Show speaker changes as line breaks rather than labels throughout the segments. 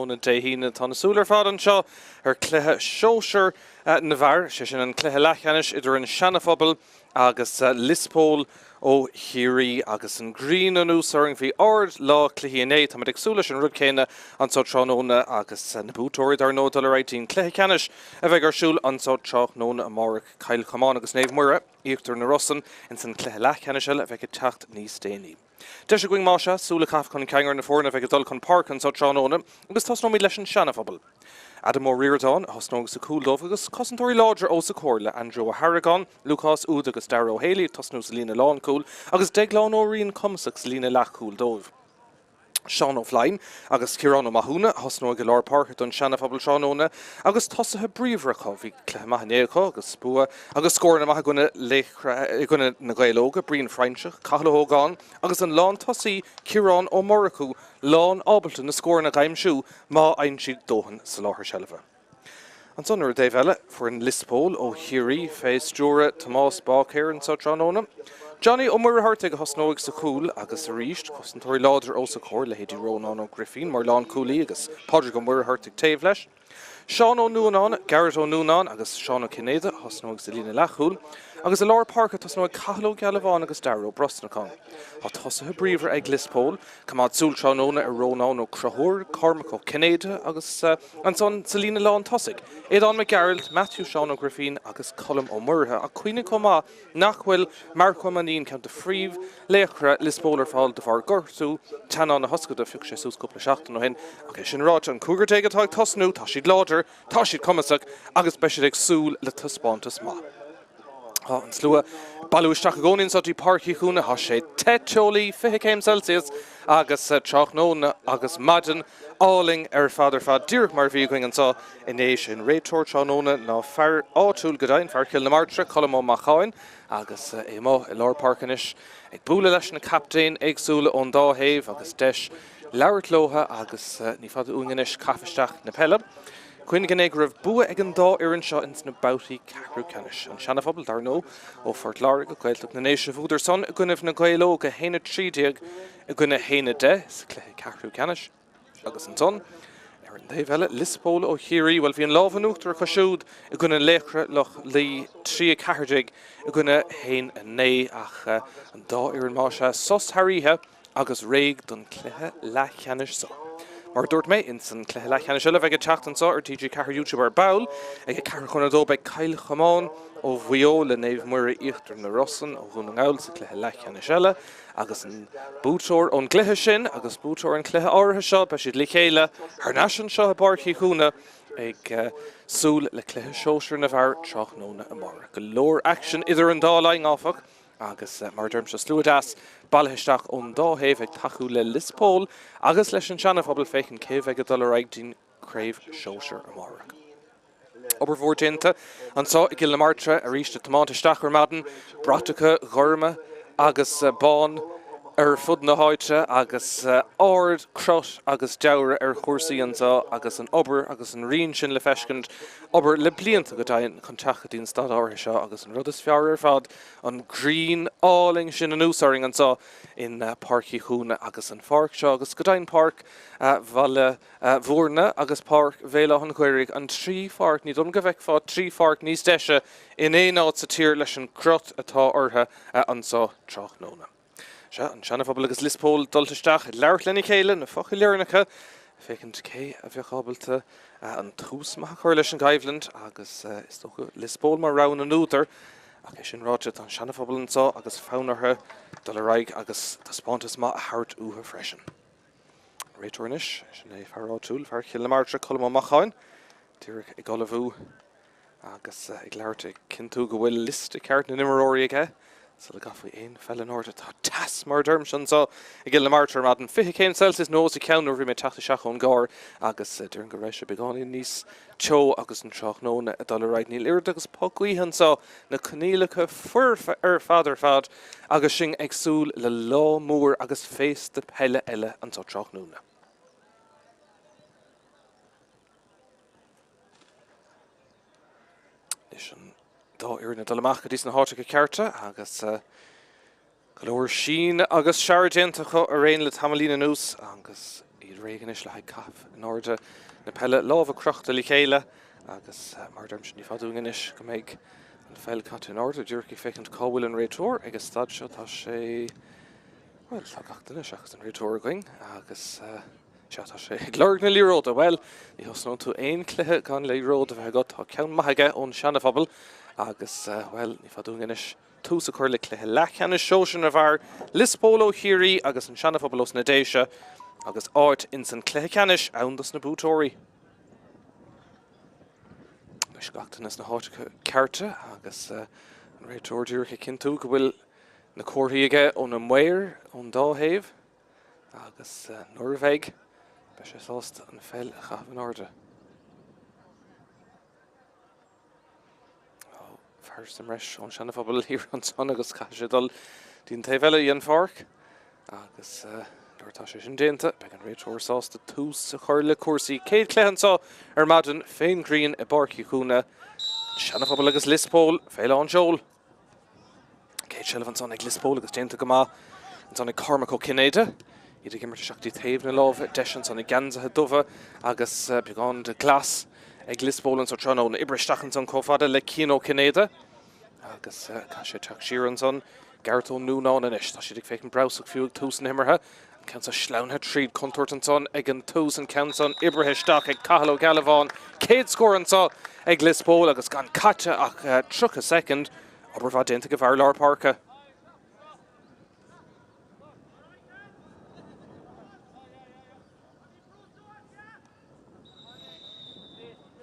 tráthnóna Dé hAoine. Tá na súile ar fad anseo ar chluiche sóisir na bhfear, sé sin an cluiche leathcheannais idir an Seanaphobal agus Liospóil ó Chiarraí. Agus an ghrian anuas orainn, bhí ard lá cluichí inné. Táimid ag súil leis an rud céanna anseo tráthnóna agus na buaiteoirí dar ndóigh dul ar aghaidh dtí'n cluiche ceannais a bheidh ar siúl anseo tráthnóna amárach, Cill Chomáin agus Naomh Muire. Íochtar na Rosann ins an cluiche leathcheannais eile a bheidh ag teacht níos déanaí. Deis againn, más ea, súil a chaitheamh chun cinn ar na foirne a bheidh ag dul chun páirce anso tráthnóna agus tosnóimid leis an Seanaphobal. Adam Ó Ríordáin a thosnóidh sa chúl dóibh agus cosantóirí láidre os a comhair le Andrew Ó hArgáin, Lúcás Úd agus Darragh Ó Héalaí ag tosnú sa líne lánchúil agus Deaglán Ó Riain cumasach sa líne leathchúil dóibh. Seán Ó Floinn agus Ciarán Ó Mathúna a thosnóidh i lár páirce don Seanaphobal tráthnóna agus tosaithe bríomhara acu. Bhí cluiche maith inné acu agus bua agus scóranna maithe i gcoinne Laochra, i gcoinne na Gaeil Óga, Brian Phroinseach, Cathal Ó hÓgáin agus an lántosaí Ciarán Ó Murchú lán ábalta na scóranna a aimsiú má fhaigheann siad dóthain soláthar seilbhe. Ansan ar an dtaobh eile, foireann Liospóil ó Chiarraí fé stiúradh Tomás Báicéir anso tráthnóna. Johnny Ó Muircheartaigh a thosnóidh sa chúl agus arís cosantóirí láidre os a chomhair, leithéidí Rónán Ó Grifín mar lánchúlaí agus Pádraig Ó Muircheartaigh taobh leis. Seán Ó Nuanáin, Garrett Ó Nuanáin agus Seán Ó Cinnéide a thosnóidh sa líne leathchúil agus i lár páirce tosnóidh Cathal Ó Gealbháin agus Darragh Ó Brosnacháin. Tá tosaithe bríomhara ag Liospóil. Coimeád súil tráthnóna ar Rónán Ó Conchúir, Cormac Ó Cinnéide agus ansan sa líne lán tosaigh, Aodán Mac Gearailt, Matthew Seán Ó Grifín agus Colm Ó Muirithe ach cuimhnigh chomh maith nach bhfuil Marco Ó Mainnín, ceann de phríomh laochra Liospóil ar fáil de bharr gortú teannán na hioscaide, phioc sé suas cúpla seachtain ó shin. Ach é sin ráite, an cúigear atá ag tosnú, tá siad láidir, tá siad cumasach agus beidh siad ag súil le taispeántas maith. Tá an slua ag bailiú isteach i gcónaí anso dtí Páirc Uí Chúna. Tá sé te teolaí, 20 céim Celsius, agus tráthnóna agus maidin álainn ar fad ar fad, díreach mar a bhí againn anso inné. Sé an réiteoir tráthnóna ná fear áitiúil go deimhin, fear Chill na Martra, Colm Ó Macháin, agus é amuigh i lár páirce anois ag bualadh leis na captaein éagsúla ón dá thaobh agus deis labhairt leotha agus ní fada uainn anois caitheamh isteach na peile. Cuimhnigh inné go raibh bua ag an dá fhoireann seo ins na babhtaí ceathrú ceannais. An Seanaphobal, dar ndóigh, ó Phort Láirge, Gaeltacht na nDéise, bhuadar san i gcoinnibh na Gaeil Óga, 1-13 i gcoinne 1-10 sa chluiche ceathrú ceannais. Agus ansan, ar an dtaobh eile, Liospóil ó Chiarraí, bhuel, bhí an lámh in uachtar acu siúd i gcoinne Laochra Loch Lao, 3-14 i gcoinne 1-9 ach an dá fhoireann más ea, sos thar oíche. agus réidh don chluiche leathcheannais seo. Mar a dúirt mé, ins an cluiche leathcheannais eile a bheidh ag teacht anseo ar TG4 YouTube ar ball, ag 1:45 beidh Cill Chomáin ó Mhaigh Eo le Naomh Muire Íochtar na Rosann ó Dhún na nGall sa chluiche leathcheannais eile agus an buaiteoir ón gcluiche sin agus buaiteoir an chluiche áirithe seo, beidh siad le chéile thar n-ais anseo i bPáirc Uí Chúna ag súil le cluiche sóisir na bhfear tráthnóna amárach. Go leor aicsin idir an dá linn, áfach. Agus mar a deirimse, slua deas bailithe isteach ón dá thaobh ag tacú le Lios Póil agus leis an Seanaphobal féachaint cé a bheidh ag dul ar aghaidh dtí'n Craobh Shóisir amárach. Obair mhór déanta anseo i gCill na Martra arís ag tiomáint isteach ar maidin, bratacha gorma agus bán ar fud na háite agus ard crot agus deabhradh ar chúrsaí anseo agus an obair agus an rian sin le feiscint, obair le blianta go deimhin chun teacht go dtí an staid áirithe seo agus an rud is fearr ar fad an ghrian álainn sin anuas orainn anseo in Páirc Uí Chúna agus an pháirc seo agus go deimhin Páirc Bhaile Mhúirne agus Páirc Bhéal Átha an Ghaorthaidh, an trí pháirc, ní dóigh liom go bhfeicfeá trí pháirc níos deise in aon áit sa tír leis an gcrot atá orthu anseo tráthnóna. Sea, an Seanaphobal agus Lios Póil dulta isteach ag labhairt lena chéile, na focail dheireanacha, féachaint cé a bheadh ábalta an tús maith a chur leis an gcoimhlint agus is dócha Lios Póil mar rogha na n-údar. Ach é sin ráite, tá an Seanaphobal anseo agus fonn orthu dul ar aghaidh agus taispeántas maith a thabhairt uathu freisin. An réiteoir anois, sin é fear áitiúil, fear Chill na Martra, Colm Ó Macháin, díreach ag ullmhú agus ag labhairt, ag cinntiú go bhfuil liosta ceart na n-imreoirí aige sula gcaithfí aon pheil in airde. Tá teas mar a deirimse anseo i gCill na Martra ar maidin, 20 céim Celsius nó os a chionn nuair a bhí mé ag teacht isteach ón gcarr agus déarfainn go raibh sé beagáinín níos teo agus an tráthnóna ag dul ar aghaidh. Níl oiread agus puth gaoithe anseo, na coinníollacha foirfe ar fad ar fad agus sinn ag súil le lá mór agus féasta peile eile anseo tráthnóna. Anois an dá fhoireann ag dul amach go dtí sna háiteacha cearta agus go leor sín agus searradh déanta acu araon le tamaillín anuas agus Iad réidh anois le haghaidh caitheamh in airde na peile, lámha crochta le chéile agus mar a deirimse ní fada uainn anois go mbeidh an pheil caite in airde. Díreach ag féachaint cá bhfuil an réiteoir ag an staid seo. Tá sé, bhuel, tá gach duine seachas an réiteoir againn agus sea, tá sé ag lorg na liathróide. Bhuel, ní thosnóidh tú aon chluiche gan liathróid a bheith agat. Tá ceann maith aige ón Seana-Phobal agus, bhuel, ní fada uainn anois tús a chur le cluiche leathcheannais sóisir na bhfear, Lios Póil ó Chiarraí agus an Seana-Phobal ós na Déise agus áit ins an cluiche ceannais ann dos na buaiteoirí. Anois gach duine sna háiteacha cearta agus an réiteoir díreach ag cinntiú go bhfuil na comharthaí aige ó na maoir ón dá thaobh agus nuair a bheidh, beidh sé sásta an pheil a chaitheamh in airde. Fear sa mbreis ón Seana-Phobal thiar ansan agus caithfidh sé dul dtí'n taobh eile den pháirc agus nuair atá sé sin déanta beidh an réiteoir sásta tús a chur le cúrsaí. Céad cluiche anseo ar maidin fén ghrian i bPáirc Uí Chúna, An Seana-Phobal agus Lios Póil fé lán seoil. Céad seilbh ansan ag Lios Póil agus déanta go maith ansan ag Cormac Ó Cinnéide. Iad ag imirt isteach dtí taobh na láimhe deise ansan i geansaithe dubha agus beagán de ghlas ag Lios Póil anso tráthnóna. Oibrithe isteach ansan chomh fada le Cian Ó Cinnéide agus caithfidh sé teacht siar ansan. Gareth Ó Núnáin anois. Tá siad ag féachaint breabhsach fiú ag tús na himeartha. An ceann seo sleamhnaithe tríd contúirt ansan ag an tús, an ceann san oibrithe isteach ag Cathal Ó Gealbháin. Céad scór anso ag Lios Póil agus gan caite ach 30 soicind. Obair mhaith déanta ag an bhfear lár páirce.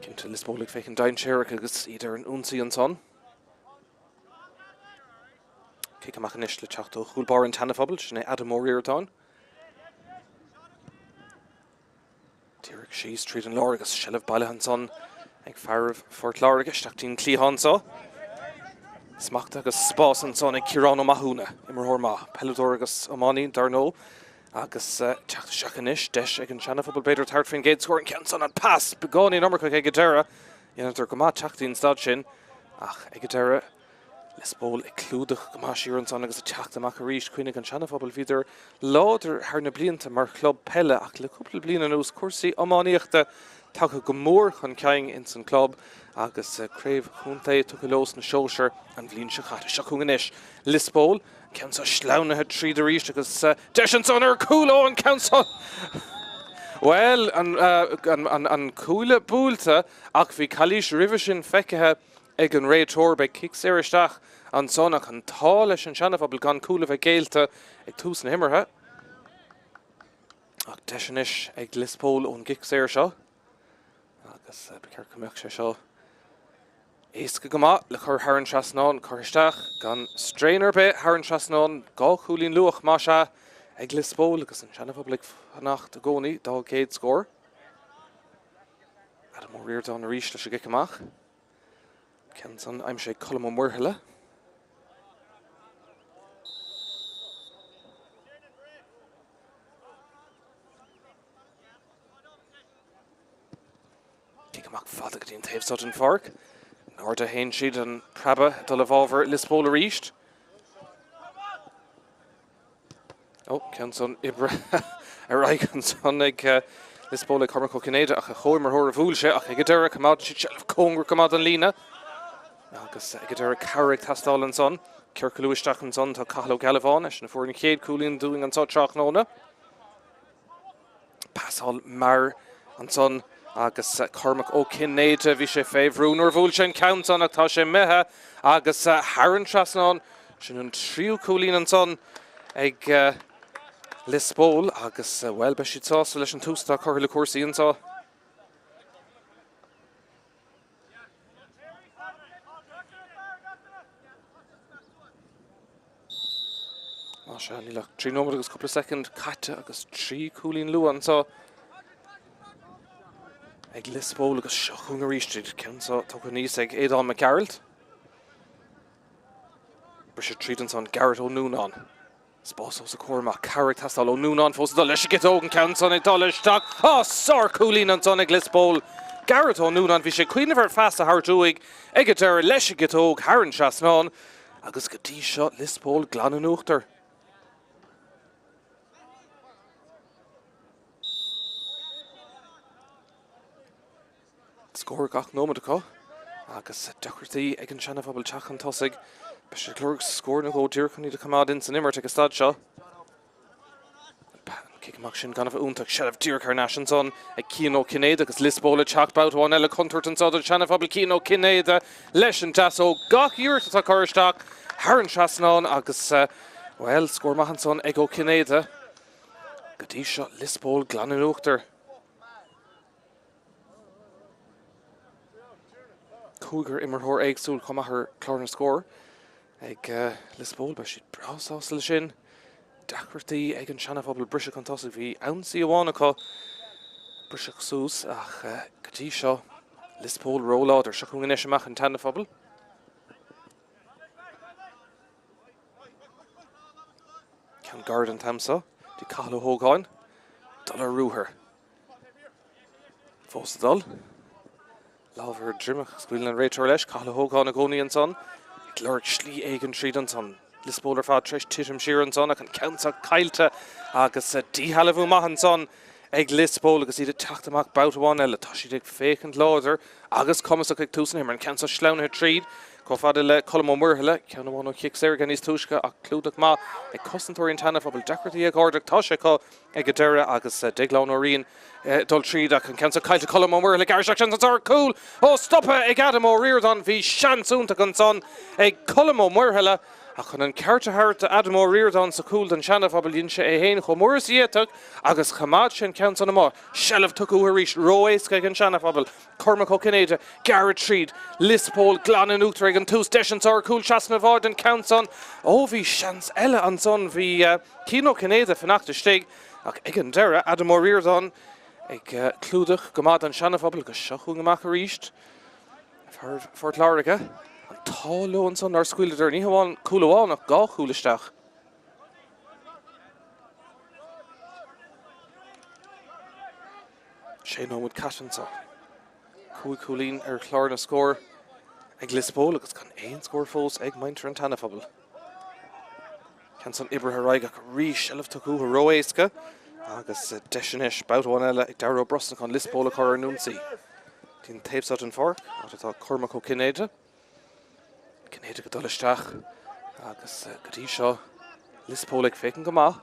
Cinnte Lios Póil ag féachaint dainséarach agus iad ar an ionsaí ansan. Cic amach anois le teacht ó chúl báire an tSeana-Phobail, sin é Adam Ó Ríordáin. Díreach síos tríd an lár agus seilbh bailithe ansan ag fearaibh Phort Láirge isteach dtí'n cliathán seo. Smacht agus spás ansan ag Ciarán Ó Mathúna, imreoir maith, peileadóir agus iománaí dar ndóigh. Agus teacht isteach anois, deis ag an Seana-Phobal b'fhéidir tabhairt faoin gcéad scór, an ceann san, an pas, beagáinín iomarcach ag an deireadh. Dhéanadar go maith teacht dtí'n staid sin ach ag an deireadh Lios Póil ag clúdach go maith siar ansan agus ag teacht amach arís. Cuimhnigh an Seana-Phobal, bhíodar láidir thar na blianta mar chlub peile ach le cúpla bliain anuas cúrsaí iománaíochta tagtha go mór chun cinn ins an club agus craobh chontae tugtha leo sna sóisir an bhliain seo caite. Seo chugainn anois Lios Póil. An ceann seo sleamhnaithe tríd arís agus deis ansan ar chúl ó an ceann seo. Bhuel, an cuaille buailte ach bhí calaois roimhe sin feicthe ag an réiteoir. Beidh cic saor isteach ansan ach an t-ádh leis an Seana-Phobal gan cúl a bheith géillte ag tús na himeartha. Ach deis anois ag Lios Póil ón gcic saor seo agus ba cheart go mbeadh sé seo Éasca go maith le cur thar an trasnán, curtha isteach gan straon ar bith thar an trasnán, 2 chúilín luath más ea ag Lios Póil agus an Seana-Phobal ag fanacht i gcónaí dá gcéad scór. Adam Ó Ríordáin arís leis an gcic amach. Ceann san aimsithe ag Colm Ó Muirthile. Cic amach fada go dtí an taobh seo den pháirc. In airde a théann siad an preabadh ag dul i bhfabhar Lios Póil arís. Ó, ceann san oibrithe ar aghaidh ansan ag Lios Póil ag Cormac Ó Cinnéide ach a chomhimreoir a bhuail sé ach ag an deireadh coimeádann siad seilbh cóngarach go maith don líne agus ag an deireadh cabhair ag teastáil ansan. Ciorcalú isteach ansan tá Cathal Ó Gealbháin, eisean a fuair an chéad chúilín dúinn anso tráthnóna. Pasáil mear ansan agus Cormac Ó Cinnéide, bhí sé fé bhrú nuair a bhuail sé an ceann san ach tá sé imithe agus thar an trasnán. Sin an tríú cúilín ansan ag Lios Póil agus, bhuel, beidh siad sásta leis an tús atá curtha le cúrsaí anseo. Más ea, níl ach 3 nóiméad agus cúpla soicind caite agus 3 cúilín luath anseo ag Lios Póil agus seo chugainn arís iad. Ceann seo tugtha aníos ag Aodán Mac Gearailt. Briseadh tríd ansan Garrett Ó Núnáin. Spás os a comhair amach, cabhair ag teastáil ó Núnán fós ag dul leis an gciotóg, an ceann san ag dul isteach. Á, sár-chúilín ansan ag Lios Póil. Garrett Ó Núnáin, bhí sé ag cuimhneamh ar phas a thabhairt uaidh ag an deireadh leis an gciotóg thar an trasnán agus go dtí seo Lios Póil glan in uachtar. Scór gach nóiméad acu agus deacrachtaí ag an Seana-Phobal teacht chun tosaigh. Beidh siad ag lorg scór nó dhó díreach chun iad a choimeád ins an imirt ag an staid seo. An cic amach sin gan a bheith iontach. Seilbh díreach thar n-ais ansan ag Cian Ó Cinnéide agus Lios Póil ag teacht babhta amháin eile. Contúirt anso don Seana-Phobal. Cian Ó Cinnéide leis an deasóg. Gach iarracht atá curtha isteach thar an trasnán agus, bhuel, scór maith ansan ag Ó Cinnéide. Go dtí seo, Lios Póil glan in uachtar. Cúigear imreoir éagsúil chomh maith ar chlár na scór ag Lios Póil. Beidh siad breá sásta leis sin. Deacrachtaí ag an Seana-Phobal briseadh chun tosaigh. Bhí ionsaí amháin acu briseadh suas ach go dtí seo Lios Póil róláidir. Seo chugainn anois amach an tSeana-Phobal. Ceann gairid an t-am seo. Dtí Cathal Ó hÓgáin. Dul ar ruathar. Fós ag dul. Lámh ar droim ach scaoileann an réiteoir leis. Cathal Ó hÓgáin i gcónaí ansan. Ag lorg slí éigin tríd ansan. Lios Póil ar fad tar éis titim siar ansan ach an ceann seo caillte agus díshealbhú maith ansan ag Lios Póil agus iad ag teacht amach babhta amháin eile. Tá siad ag féachaint láidir agus cumasach ag tús na himeartha. An ceann seo sleamhnaithe tríd chomh fada le Colm Ó Muirthile. Ceann amháin ó chic saor aige níos túisce ach clúdach maith ag cosantóirí an tSeana-Phobail. Deacrachtaí ag ardach. Tá sé acu ag an deireadh agus Déaglán Ó Riain ag dul tríd ach an ceann seo caillte Colm Ó Muirthile gearr isteach seans anso ar chúl ó stoptha ag Adam Ó Ríordáin bhí seans iontach ansan ag Colm Ó Muirthile ach chun an ceart a thabhairt do Adam Ó Ríordáin sa chúl don Seana-Phobal dhein sé é féin chomh mór is a d'fhéadfadh agus choimeád sé an ceann san amuigh. Seilbh tugtha uathu arís ró-éasca ag an Seana-Phobal. Cormac Ó Cinnéide gearradh tríd Lios Póil glan in uachtar ag an tús deis anso ar chúl trasna an bháide an ceann san ó bhí seans eile ansan bhí Cian Ó Cinnéide fanacht istigh ach ag an deireadh, Adam Ó Ríordáin ag clúdach go maith don Seana-Phobal agus seo chugainn amach arís fear Phort Láirge. An t-ádh leo ansan nár scaoileadar ní hamháin cúl amháin ach dhá chúl isteach. Sé nóiméad caite anso. 5 chúilín ar chlár na scór ag Lios Póil agus gan aon scór fós ag muintir an tSeana-Phobail. Ceann san oibrithe ar aghaidh ach arís seilbh tugtha uathu ró-éasca agus deis anois babhta amháin eile ag Darragh Ó Brosnacháin Lios Póil a chur ar an ionsaí. Dtí an taobh seo den pháirc, áit atá Cormac Ó Cinnéide. Cinnéide ag dul isteach agus go dtí seo Lios Póil ag féachaint go maith.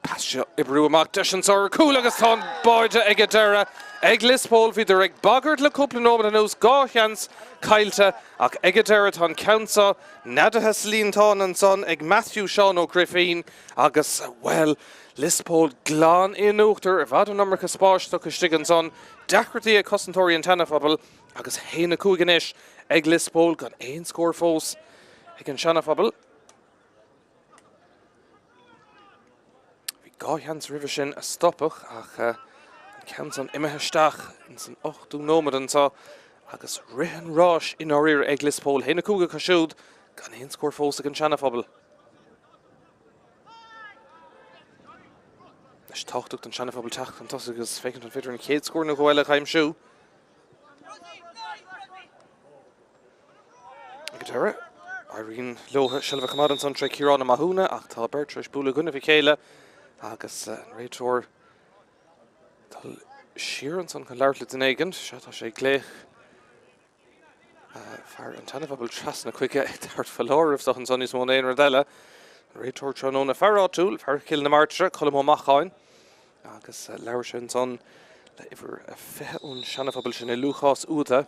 Pas seo oibriú amach deis anso ar chúl agus tá an báide ag an deireadh ag Lios Póil. Bhíodar ag bagairt le cúpla nóiméad anuas, dhá sheans caillte ach ag an deireadh tá an ceann seo neadaithe sa líontán ansan ag Matthew Seán Ó Grifín agus, bhuel, Lios Póil glan in uachtar, i bhfad an iomarca spáis tugtha istigh ansan, deacrachtaí ag cosantóirí an tSeana-Phobail agus 1-5 anois ag Lios Póil gan aon scór fós ag an Seana-Phobal. Bhí dhá sheans roimhe sin a stopadh ach an ceann san imithe isteach ins an ochtú nóiméad anseo agus rith an ráis i ndáiríre ag Lios Póil. 1-5 acu siúd gan aon scór fós ag an Seana-Phobal. Anois tábhachtach don Seana-Phobal teacht chun tosaigh agus féachaint an féidir an chéad scór nó dhó eile a aimsiú. Ag an deireadh, éiríonn leo seilbh a choimeád ansan tré Ciarán Ó Mathúna ach tá beirt tar éis bualadh i gcoinnibh a chéile agus an réiteoir ag dul siar ansan chun labhairt le duine éigin. Sea, tá sé ag glaoch fear an tSeana-Phobail trasna chuige ag tabhairt foláireamh dó ansan níos mó ná aon rud eile. An réiteoir tráthnóna, fear áitiúil, fear Chill na Martra, Colm Ó Macháin agus labhair sé ansan le uimhir 20 ón Seana-Phobal sin é Lúcás Uada.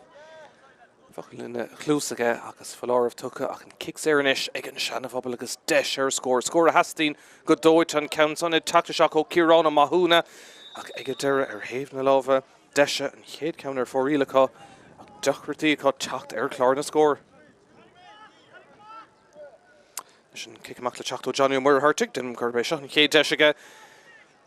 Focal ina chluas aige agus foláireamh tugtha ach an cic saor anois ag an Seana-Phobal agus deis ar scór. Scór a theastaíonn go dóite an ceann san ag teacht isteach ó Ciarán Ó Mathúna ach ag an deireadh ar thaobh na láimhe deise an chéad ceann ar fóraoil acu ach deacrachtaí acu teacht ar chlár na scór. Anois an cic amach le teacht ó Johnny Ó Muircheartaigh, déanaim gurb é seo an chéad deis aige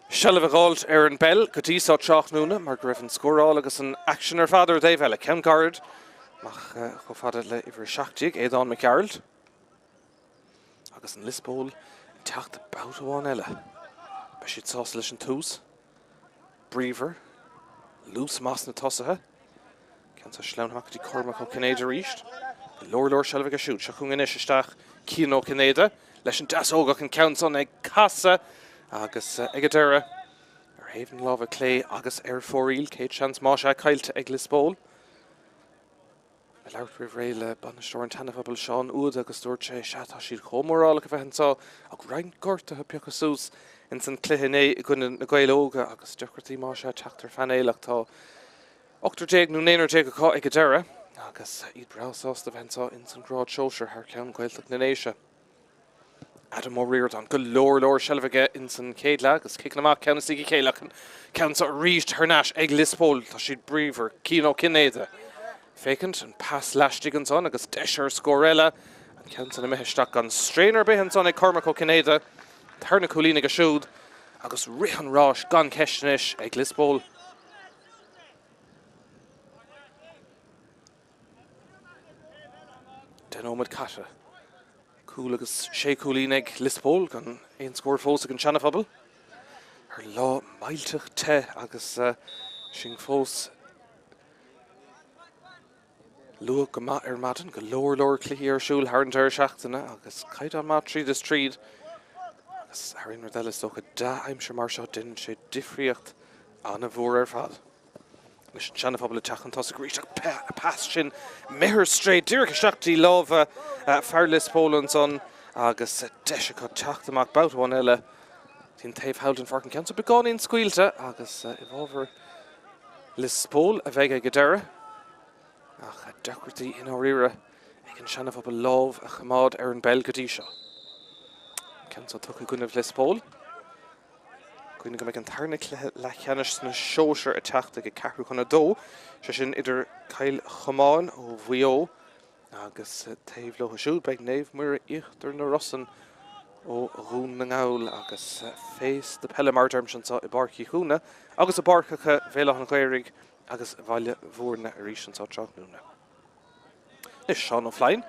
seilbh a dh'fháilt ar an bpeil go dtí so tráthnóna mar go raibh an scóráil agus an aicsean ar fad ar an dtaobh eile. Ceann gairid amach chomh fada le uimhir 17, Aodán Mac Gearailt. Agus an Lios Póil ag teacht babhta amháin eile. Beidh siad sásta leis an tús. Bríomhar. Luas maith sna tosaithe. Ceann seo sleamhnaithe amach go dtí Cormac Ó Cinnéide arís. Go leor leor seilbh aige siúd. Seo chugainn anois isteach Cian Ó Cinnéide. leis an deasóg ach an ceann san ag casadh agus ag an deireadh ar thaobh na láimhe clé agus ar fóraoil. Céad seans más ea caillte ag Lios Póil. Ag labhairt roimh ré le bainisteoir an tSeana-Phobail Seán Uada agus dúirt sé, sea tá siad chomh mórálach a bheith anseo ach roinnt gortuithe pioctha suas ins an cluiche inné i gcoinne na Gaeil Óga agus deacrachtaí más ea teacht ar phainéal ach tá ochtar déag nó naonúr déag acu ag an deireadh agus iad breá sásta a bheith anseo ins an grád sóisir thar ceann Ghaeltacht na nDéise. Adam Ó Ríordáin, go leor leor seilbh aige ins an chéad leath agus ciceanna amach ceann istigh a chéile ach an ceann seo arís thar n-ais ag Lios Póil. Tá siad bríomhar. Cian Ó Cinnéide. Féachaint, an pas laistigh ansan agus deis ar scór eile. An ceann san imithe isteach gan straon ar bith ansan ag Cormac Ó Cinnéide. Tarna cúilín aige siúd agus rith an ráis gan ceist anois ag Lios Póil. 10 nóiméad caite. Cúl agus sé chúilín ag Lios Póil gan aon scór fós ag an Seana-Phobal. Ar lá millteach te agus sinn fós luath go maith ar maidin, go leor leor cluichí ar siúl thar an deireadh seachtaine agus caighdeán maith tríd is tríd. Agus thar aon rud eile is dócha dea-aimsir mar seo déanann sé difríocht an-mhór ar fad. Anois an Seana-Phobal ag teacht chun tosaigh arís ach pas sin imithe ar strae díreach isteach dtí lámha fear Lios Póil ansan agus deis acu teacht amach babhta amháin eile dtí an taobh thall den pháirc. An ceann seo beagáinín scaoilte agus i bhfabhar Lios Póil a bheidh ag an deireadh ach deacrachtaí i ndáiríre ag an Seana-Phobal lámh a choimeád ar an bpeil go dtí seo. An ceann seo tugtha i gcoinnibh Lios Póil. Cuimhnigh go mbeidh an tarna cluiche leathcheannais sna sóisir ag teacht ag 1:45, sé sin idir Cill Chomáin ó Mhaigh Eo agus taobh leo siúd beidh Naomh Muire Íochtar na Rosann ó Dhún na nGall agus féasta peile mar a deirimse anseo i bPáirc Uí Chúna agus i bpáirceacha Bhéal Átha an Ghaorthaidh agus Bhaile Mhúirne arís anseo tráthnóna. Anois Seán Ó Floinn.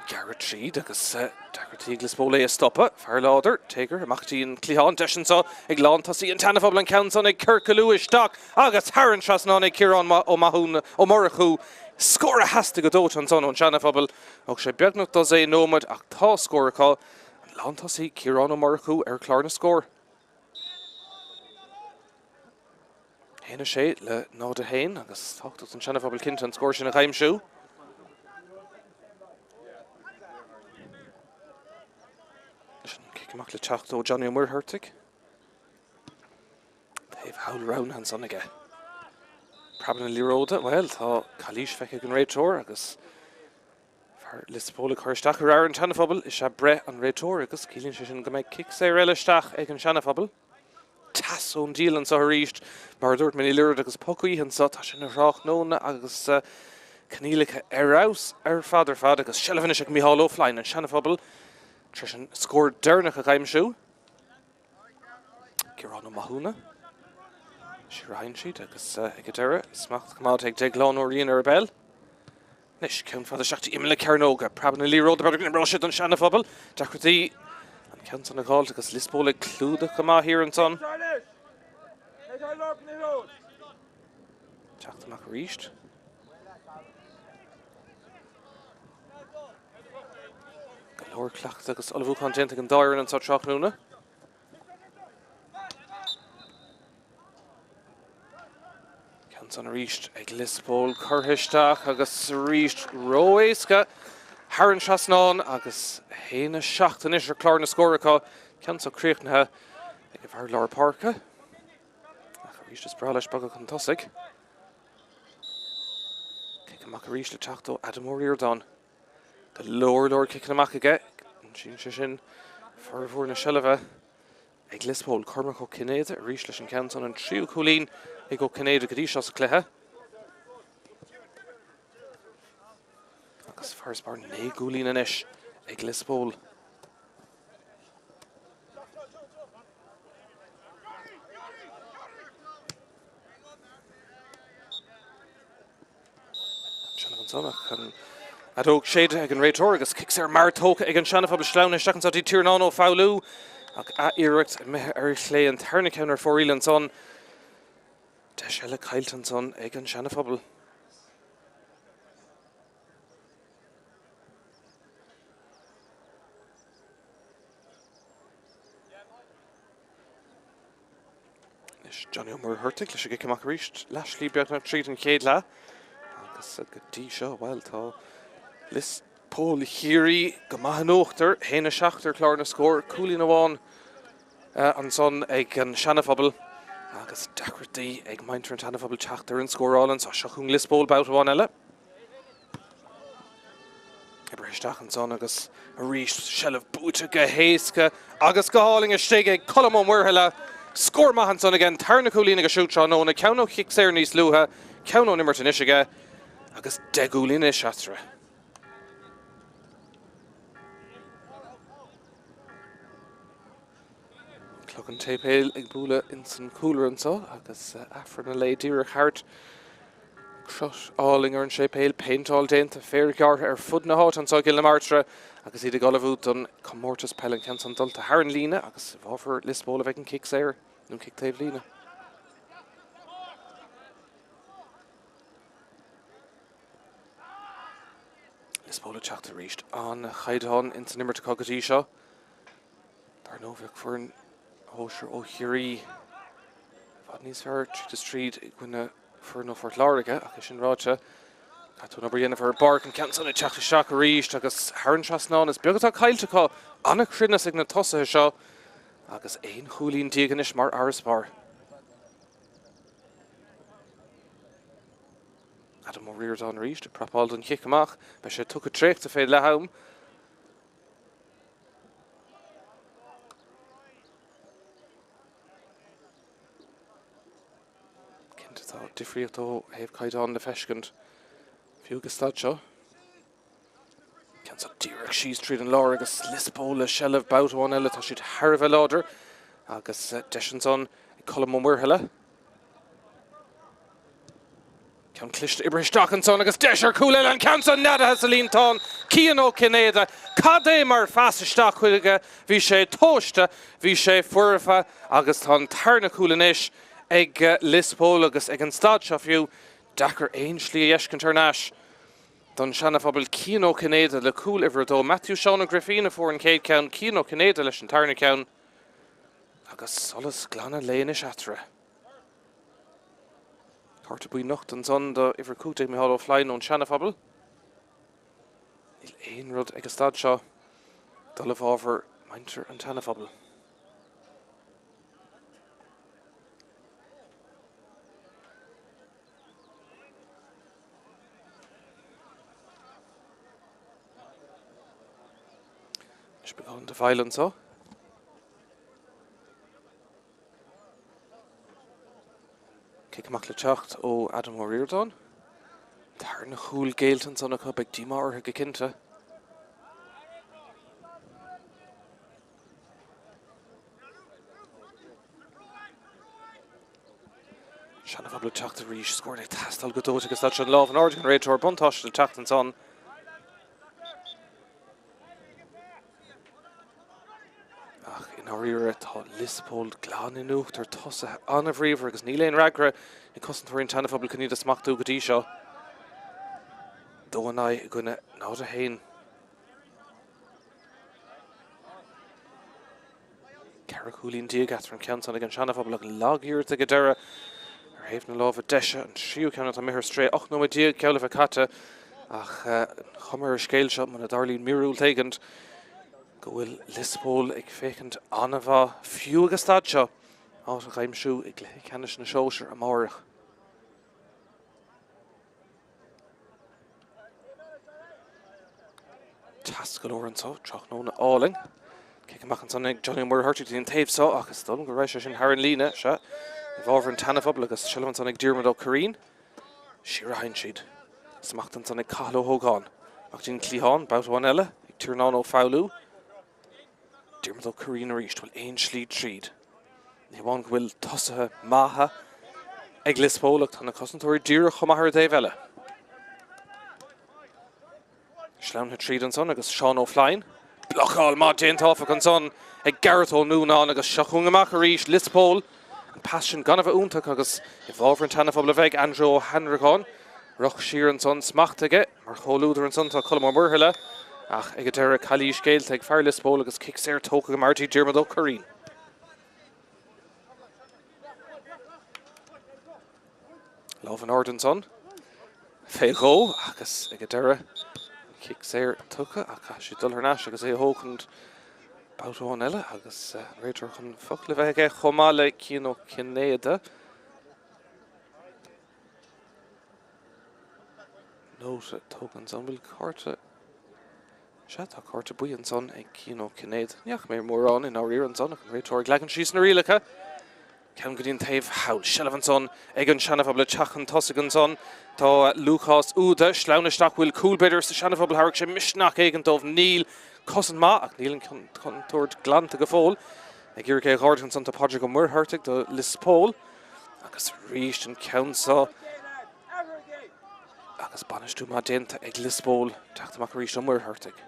Gearradh tríd agus deacrachtaí ag Lios Póil é a stopadh. Fear láidir, téagar amach dtí an cliathán. Deis anseo ag lántosaí an tSeana-Phobail an ceann san ag ciorcalú isteach agus thar an trasnán ag Ciarán Ó Mathúna, Ó Murchú. Scór a theastaigh go dóite ansan ón Seana-Phobal. Thóg sé beagnach dosaen nóiméad ach tá scór acu. An lántosaí Ciarán Ó Murchú ar chlár na scór. 1-6 le 0-1 agus tábhachtach don Seana-Phobal cinnte an scór sin a dh'aimsiú. Leis an cic amach le teacht ó Johnny Ó Muircheartaigh. Taobh thall roghnaithe ansan aige. Preabadh na liathróide, bhuel, tá calaois feicthe ag an réiteoir agus fear Lios Póil ag cur isteach ar fhear an tSeana-Phobail is ea breith an réiteora agus ciallaíonn sé sin go mbeidh cic saor eile isteach ag an Seana-Phobal. Teas ón diabhal anseo arís, mar a dúirt mé, níl oiread agus poc gaoithe anseo, tá sé ina thráthnóna agus coinníollacha ar fheabhas ar fad ar fad agus seilbh anois ag Micheál Ó Floinn, an Seana-Phobal, tar éis an scór deireanach a dh'aimsiú. Ciarán Ó Mathúna. Siar a théann siad agus ag an deireadh, smacht coimeádta ag Déaglán Ó Riain ar an bpeil. Anois, ceann fada isteach dtí imeall na cearnóige. Preabadh na liathróide, b'fhéidir go n-imreoidh sé don Seana-Phobal. Deacrachtaí an ceann san a dh'fháilt agus Lios Póil ag clúdach go maith thiar ansan. Teacht amach arís. Go leor cleachtaidh agus ullmhúchán déanta ag an dá fhoireann anseo tráthnóna. Ceann san arís ag Lios Póil curtha isteach agus arís ró-éasca thar an trasnán agus 1-7 anois ar chlár na scór acu. Ceann seo críochnaithe ag an bhfear lár páirce. Ach arís is breá leis bogadh chun tosaigh. Cic amach arís le teacht ó Adam Ó Ríordáin. Go leor leor ciceanna amach aige. Insíonn sé sin formhór na seilbhe ag Lios Póil. Cormac Ó Cinnéide arís leis an gceann san, an tríú cúilín ag Ó Cinnéide go dtí seo sa chluiche. Agus farasbarr 9 gcúilín anois ag Lios Póil. Seilbh ansan ach an fheadóg séidte ag an réiteoir agus cic saor mear tógtha ag an Seana-Phobal sleamhnaithe isteach anseo dtí Tiarnán Ó Foghlú ach ath-iarracht imithe ar chlé an tarna ceann ar fóraoil ansan. Deis eile caillte ansan ag an Seana-Phobal. Anois Johnny Ó Muircheartaigh leis an gcic amach arís, leathshlí beagnach tríd an chéad leath agus go dtí seo, bhuel, tá Lios Póil Chiarraí go maith in uachtar, 1-7 ar chlár na scór, cúilín amháin ansan ag an Seana-Phobal agus deacrachtaí ag muintir an tSeana-Phobail teacht ar an scóráil anso. Seo chugainn Lios Póil babhta amháin eile. Oibrithe isteach ansan agus arís seilbh buaite go héasca agus go hálainn istigh ag Colm Ó Muirthile. Scór maith ansan aige, an tarna cúilín aige siúd tráthnóna, ceann ó chic saor níos luaithe, ceann ón imirt anois aige agus 10 gcúilín anois eatarthu. Clog an tséipéil ag bualadh ins an chúlra anso agus Aifreann an lae díreach thart. Crot álainn ar an séipéal, péinteáil déanta, féar gearrtha ar fud na háite anso i gCill na Martra agus iad ag ullmhú don chomórtas peile. An ceann san dulta thar an líne agus i bhfabhar Lios Póil a bheidh an cic saor nó an cic taobh líne. Lios Póil ag teacht arís. An-chaighdeán ins an imirt acu go dtí seo. Dar ndóigh, bheadh foireann shóisir ó Chiarraí i bhfad níos fearr tríd is tríd i gcoinne foireann ó Phort Láirge, ach é sin ráite, caithfidh tú an obair a dhéanamh ar an bpáirc, an ceann san ag teacht isteach arís agus thar an trasnán. Is beag atá caillte acu, an-chruinneas ag na tosaithe seo agus 11 chúilín anois mar fharasbarr. Adam Ó Ríordáin arís ag prapáil don chic amach. Beidh sé tugtha traochta fé leath am. Cinnte tá difríocht ó thaobh caighdeán le feiscint fiú ag an staid seo. Ceann seo díreach síos tríd an lár agus Lios Póil le seilbh babhta amháin eile. Tá siad thar a bheith láidir agus deis ansan ag Colm Ó Muirthile. Ceann cliste oibrithe isteach ansan agus deis ar chúl eile, an ceann san neadaithe sa líontán, Cian Ó Cinnéide, cad é mar phas isteach chuige, bhí sé tomhaiste, bhí sé foirfe agus tá an tarna cúl anois ag Lios Póil agus ag an staid seo fiú, deacair aon slí a fheiscint thar n-ais don Seana-Phobal. Cian Ó Cinnéide le cúl uimhir a dó, Matthew Seán Ó Grifín a fuair an chéad cheann, Cian Ó Cinnéide leis an tarna ceann agus solas glan an lae anois eatarthu. Cárta buí nochta ansan do uimhir 15 Micheál Ó Floinn ón Seana-Phobal. Níl aon rud ag an staid seo dul i bhfabhar muintir an tSeana-Phobail. Anois beagán de mhoill anso. Cic amach le teacht ó Adam Ó Ríordáin. Tarna chúl géillte ansan acu, beidh díomá orthu go cinnte. Seana-Phobal ag teacht arís, scór ag teastáil go dóite agus tá an lámh in airde ag an réiteoir, buntáiste le teacht ansan. Ach i ndáiríre, tá Lios Póil glan in uachtar, tosaithe an-bhríomhar agus níl aon fhreagra ag cosantóirí an tSeana-Phobail chun iad a smachtú go dtí seo. 2-9 i gcoinne 0-1. 14 chúilín eatarthu an ceann san ag an Seana-Phobal ach lag-iarracht ag an deireadh ar thaobh na láimhe deise, an tríú ceann atá imithe ar strae, 18 nóiméad geall le bheith caite ach an chuma ar an scéal seo, muna dtarlaíonn míorúilt éigint, go bhfuil Lios Póil ag féachaint an-mhaith, fiú ag an staid seo, áit a aimsiú i gcluiche ceannais na sóisear amárach. Teas go leor anso, tráthnóna álainn. Cic amach ansan ag Johnny Ó Muircheartaigh go dtí an taobh so ach is dóigh liom go raibh sé sin thar an líne, sea, i bhfabhar an tSeana-Phobail agus seilbh ansan ag Diarmuid Ó Curraoin. Siar a théann siad. Smacht ansan ag Cathal Ó hÓgáin. Amach go dtí an cliathán, babhta amháin eile ag Tiarnán Ó Foghlú. Diarmuid Ó Curraoin arís, bhfuil aon slí tríd? Ní hamháin go bhfuil tosaithe maithe ag Lios Póil ach tá na cosantóirí díreach chomh maith ar an dtaobh eile. Sleamhnaithe tríd ansan agus Seán Ó Floinn. Blocáil maith déanta áfach ansan ag Gareth Ó Núnáin agus seo chugainn amach arís Lios Póil. An pas sin gan a bheith iontach agus i bhfabhar an tSeana-Phobail a bheidh Andrew Ó hAnnracháin. Rith siar ansan, smacht aige. Mar chomhluadar ansan tá Colm Ó Muirthile ach ag an deireadh calaois géillte ag fear Lios Póil agus cic saor tógtha go Marty Diarmuid Ó Curraoin. Lámh in airde ansan fé dhó agus ag an deireadh an cic saor tugtha ach caithfidh siad dul thar n-ais agus é a thógaint babhta amháin eile agus an réiteoir chun focal a bheith aige chomh maith le Cian Ó Cinnéide. Nóta tógtha ansan, bhfuil cárta Sea, tá cárta buí ansan ag Cian Ó Cinnéide. Ní fhaca mé mórán i ndáiríre ansan ach an réiteoir ag leagan síos na rialacha. Ceann go dtí an taobh thall. Seilbh ansan ag an Seanaphobal ag teacht chun tosaigh ansan. Tá Lúcás Úda sleamhnaithe isteach. Bhfuil cúl b'fhéidir sa Seanaphobal. Thabharfadh sé misneach éigin dóibh. Níl. Cosaint maith ach níl an chontúirt glanta go fóill. Ag iarraidh é a dh'ardú ansan tá Pádraig Ó Muircheartaigh do Lios Póil. Agus arís an ceann seo. Agus bainistiú maith déanta ag Lios Póil. Teacht amach arís Ó Muircheartaigh.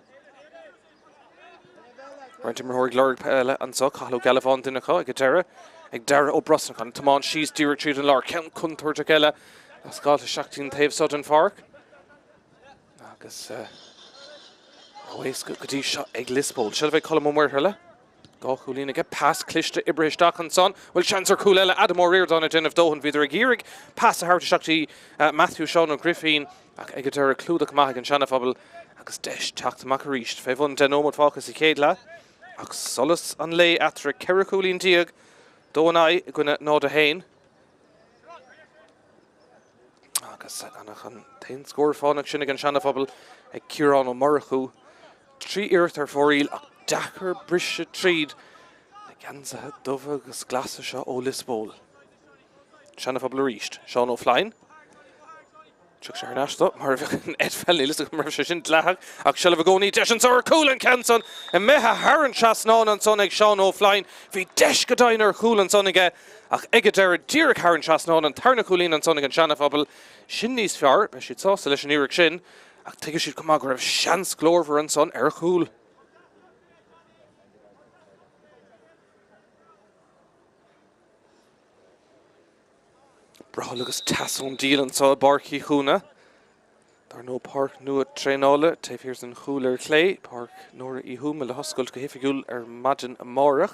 Roinnt imreoirí ag lorg peile anseo, Cathal Ó Gealbháin duine acu ag an deireadh, ag Darragh Ó Brosnacháin, tiomáint síos díreach tríd an lár, ceann contúirteach eile lascáilte isteach dtí an taobh seo den pháirc. Agus ró-éasca go dtí seo ag Lios Póil. Seilbh ag Colm Ó Muirthile. Dá chúilín aige, pas cliste oibrithe isteach ansan. Bhfuil seans ar chúl eile? Adam Ó Ríordáin ag déanamh dóthain. Bhíodar ag iarraidh pas a thabhairt isteach dtí Matthew Seán Ó Grifín ach ag an deireadh clúdach maith ag an Seanaphobal agus deis teacht amach arís. Fé bhun 10 nóiméad fágtha sa chéad leath ach solas an lae eatarthu, 14 cúilín, dó in aghaidh i gcoinne 0-1. Agus gan ach an t-aon scór fánach sin ag an Seanaphobal ag Ciarán Ó Murchú. Trí iarracht ar fóraoil ach deacair briseadh tríd na geansaithe dubha agus glasa seo ó Lios Póil. Seanaphobal arís. Seán Ó Floinn. Thug sé thar n-ais dó mar a bheadh an eitpheil, níl fhios agam an raibh sé sin dleathach, ach seilbh i gcónaí, deis anso ar chúl an ceann san imithe thar an trasnán ansan ag Seán Ó Floinn. Bhí deis go deimhin ar chúl ansan aige ach ag an deireadh díreach thar an trasnán, an tarna cúilín ansan ag an Seanaphobal. Sin níos fearr, beidh siad sásta leis an iarracht sin ach tuigfidh siad chomh maith go raibh seans glórmhar ansan ar chúl. Brothall agus teas ón díon anseo i bPáirc Uí Chúna. Dar ndóigh páirc nua traenála taobh thiar den chúl ar chlé, Páirc Nóra Uí Thuama le hoscailt go hoifigiúil ar maidin amárach.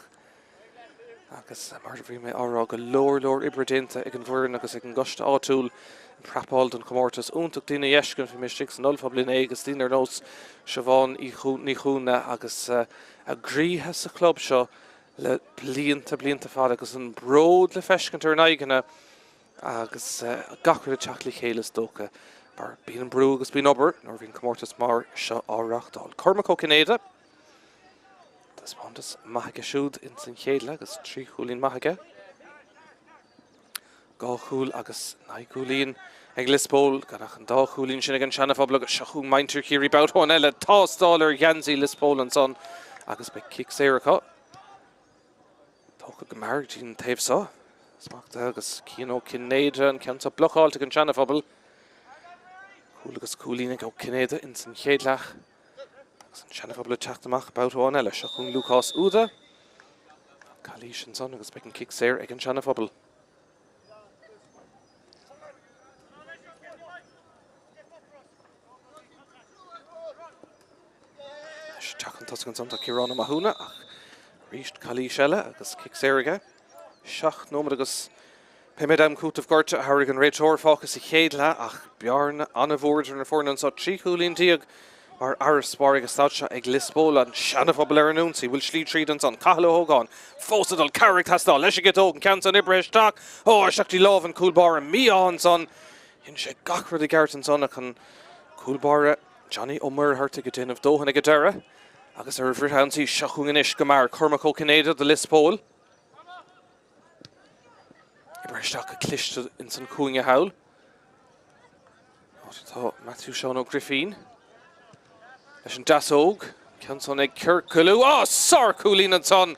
Agus mar a bhí mé á rá, go leor leor oibre déanta ag an bhfoireann agus ag an gcoiste áitiúil ag prapáil don chomórtas. Iontach daoine a fheiscint, bhí mé istigh san ollphuball inné agus daoine ar nós Siobhán Ní Chúna agus a gcroíthe sa chlub seo le blianta, blianta fada agus an bród le feiscint ar a n-aghaidheanna agus gach rud ag teacht le chéile is dócha mar bíonn an brú agus bíonn obair nuair a bhíonn comórtas mar seo á reáchtáil. Cormac Ó Cinnéide, taispeántas maith aige siúd ins an chéad leath agus trí chúilín maith aige. Dhá chúl agus naoi gcúilín ag Lios Póil, gan ach an dá chúilín sin ag an Seanaphobal agus seo chugainn muintir Chiarraí babhta amháin eile. Tástáil ar gheansaí Lios Póil ansan agus beidh cic saor acu. Tógtha go mear go dtí an taobh seo. Smachtaithe agus Cian Ó Cinnéide an ceann seo blocáilte ag an Seanaphobal. Cúl agus cúilín ag Ó Cinnéide ins an chéad leath. Agus an Seanaphobal ag teacht amach babhta amháin eile. Seo chugainn Lúcás Úda. Calaois ansan agus beidh an cic saor ag an Seanaphobal. Anois teacht chun tosaigh ansan tá Ciarán Ó Mathúna ach arís calaois eile agus cic saor aige. Seacht nóiméad agus pé méid am cúitimh gorta a thabharfaidh an réiteoir fágtha sa chéad leath ach bearna an-mhór idir na foirne anseo, 13 chúilín mar fharasbarr ag an staid seo ag Lios Póil, an Seanaphobal ar an ionsaí. Bhfuil slí tríd ansan? Cathal Ó hÓgáin fós ag dul, cabhair ag teastáil leis an gciotóg, an ceann san oibrithe isteach. Ó, isteach dtí lámh an chúl báire, mí-ádh ansan. Dhein sé gach rud i gceart ansan ach an cúl báire Johnny Ó Muircheartaigh ag déanamh dóthain ag an deireadh. Agus ar an bhfrithionsaí seo chugainn anois go mear Cormac Ó Cinnéide do Lios Póil. Oibrithe isteach go cliste ins an chúinne thall. Áit atá Matthew Seán Ó Grifín leis an deasóg. Ceann san ag ciorclú. Á, sár-chúilín ansan!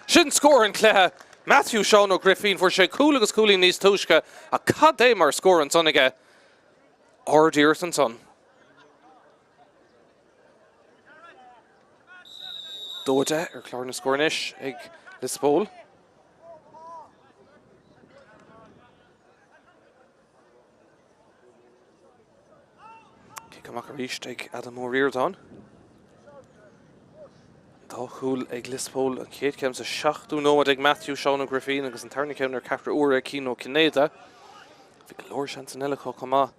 Sin scór an chluiche! Matthew Seán Ó Grifín, fuair sé cúl agus cúilín níos túisce ach cad é mar scór ansan aige? Ard-iarracht ansan. 2-10 ar chlár na scór anois ag Lios Póil. Cic amach arís ag Adam Ó Ríordáin. An dá chúl ag Lios Póil, an chéad cheann sa seachtú nóiméad ag Matthew Seán Ó Grifín agus an tarna ceann ar ceathrú uaire ag Cian Ó Cinnéide. Bhí go leor seansanna eile acu chomh maith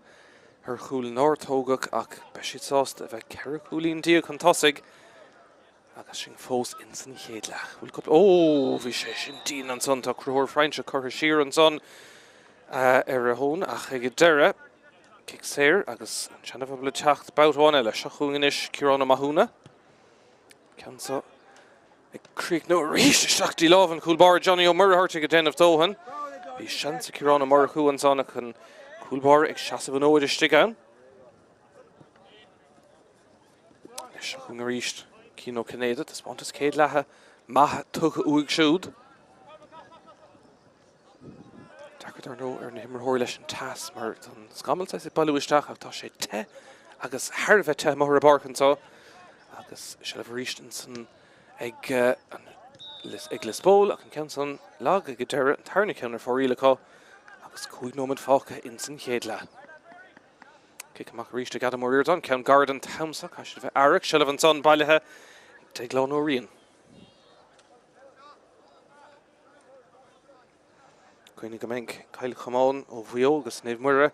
ar chúil nár tógadh ach beidh siad sásta a bheith 14 cúilín chun tosaigh agus sinn fós ins an chéad leath. Bhfuil cúpla. Ó! Bhí sé sin dian ansan. Tá Conchúr Frainseach curtha siar ansan ar a thóin ach ag an deireadh, cic saor agus an Seana-Phobal ag teacht babhta amháin eile. Seo chugainn anois Ciarán Ó Mathúna. Ceann so ag críochnú arís isteach dtí lámh an chúl báire Johnny Ó Muircheartaigh ag déanamh dóthain. Bhí seans ag Ciarán Ó Murchú ansan ach an cúl báire ag seasamh an fhóid istigh ann. Seo chugainn arís Cian Ó Cinnéide, taispeántas céad leatha maith tugtha uaidh siúd. Deacair dar ndóigh ar na himreoirí leis an teas mar tá an scamall saghas ag bailiú isteach ach tá sé te agus thar a bheith te amuigh ar an bpáirc anseo agus seilbh arís ansan ag ag Liospóil ach an ceann san lag ag an deireadh, an tarna ceann ar fóraoil acu agus 5 nóiméad fágtha ins an chéad leath. Cic amach arís ag Adam Ó Ríordáin, ceann gairid an t-am seo, caithfidh siad a bheith aireach, seilbh ansan bailithe ag Déaglán Ó Riain. Cuimhnigh go mbeidh Cill Chomáin ó Mhaigh Eo agus Naomh Muire,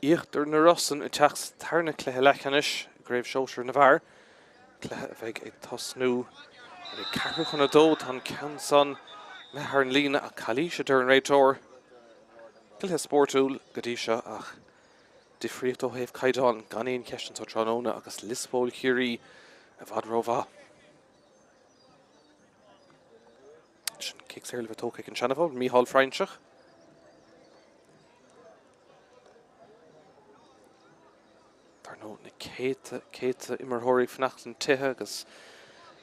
Íochtar na Rosann ag teacht sa tarna cluiche leathcheannais i gCraobh Shóisir na bhFear, cluiche a bheidh ag tosnú ar a ceathrú chun a dó. Tá an ceann san imithe thar an líne ach calaois a deir an réiteoir. Cluiche spórtúil go dtí seo ach difríocht ó thaobh caighdeáin gan aon cheist anseo tráthnóna agus Liospóil Chiarraí i bhfad rómhaith. Sin cic saor le bheith tógtha ag an Seana-Phobal, Mícheál Frainseach. Dar ndóigh, na céadta, céadta imreoirí ag fanacht sna tithe agus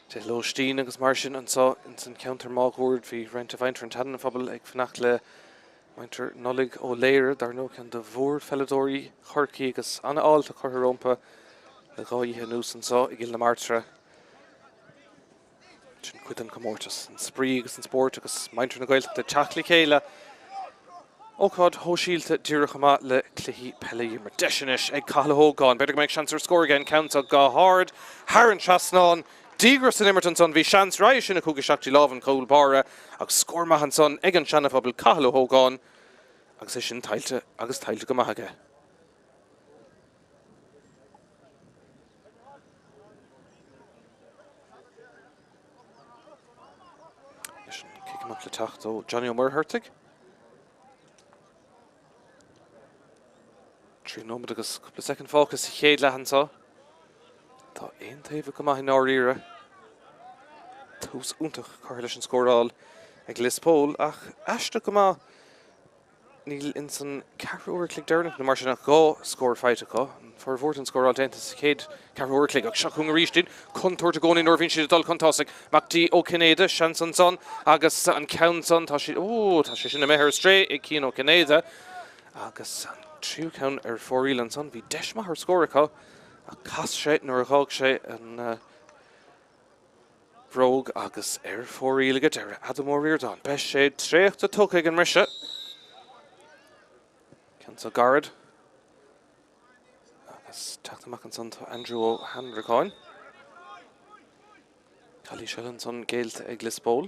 tithe lóistín agus mar sin anseo ins an cheantar máguaird. Bhí roinnt de mhuintir an tSeana-Phobail ag fanacht le muintir Nollaig Ó Laoire, dar ndóigh, ceann de mhórpheileadóirí Chorcaí agus an-fháilte curtha rompu le dhá oíche anuas anseo i gCill na Martra. Sin cuid den chomórtas, an spraoi agus an spórt agus muintir na Gaeltachta ag teacht le chéile. Ócáid shóisialta díreach chomh maith le cluichí peile a imirt. Deis anois ag Cathal Ó hÓgáin. B'fhéidir go mbeidh seans ar scór aige an ceann seo go hard thar an trasnán. Díograis san imirt ansan. Bhí seans roimhe sin a chuaigh isteach dtí lámh an chúl báire ach scór maith ansan ag an Seana-Phobal, Cathal Ó hÓgáin agus é sin tuillte agus tuillte go maith aige. Leis an cic amach le teacht ó Johnny Ó Muircheartaigh. 3 nóiméad agus cúpla soicind fágtha sa chéad leath anseo. Tá aontaobhach go maith i ndáiríre. Tús iontach curtha leis an scóráil ag Lios Póil ach aisteach go maith Níl ins an ceathrú uair a chloig deireanach nó mar sin ach 2 scór faighte acu. An formhór den scóráil déanta sa chéad ceathrú uair a chloig. Ach seo chugainn arís iad. Contúirt i gcónaí nuair a bhíonn siad ag dul chun tosaigh. Mac D Ó Cinnéide, seans ansan agus an ceann san, tá sé, ó, tá sé sin imithe ar strae ag Cian Ó Cinnéide. Agus an tríú ceann ar fóraoil ansan. Bhí deis maith ar scór acu ach chas sé nuair a dh'fhág sé an bhróg agus ar fóraoil ag an deireadh. Adam Ó Ríordáin. Beidh sé traochta tugtha ag an mbriseadh. Ceann so gairid. Agus teacht amach ansan tá Andrew Ó hAnnracháin. Calaois eile ansan géillte ag Lios Póil.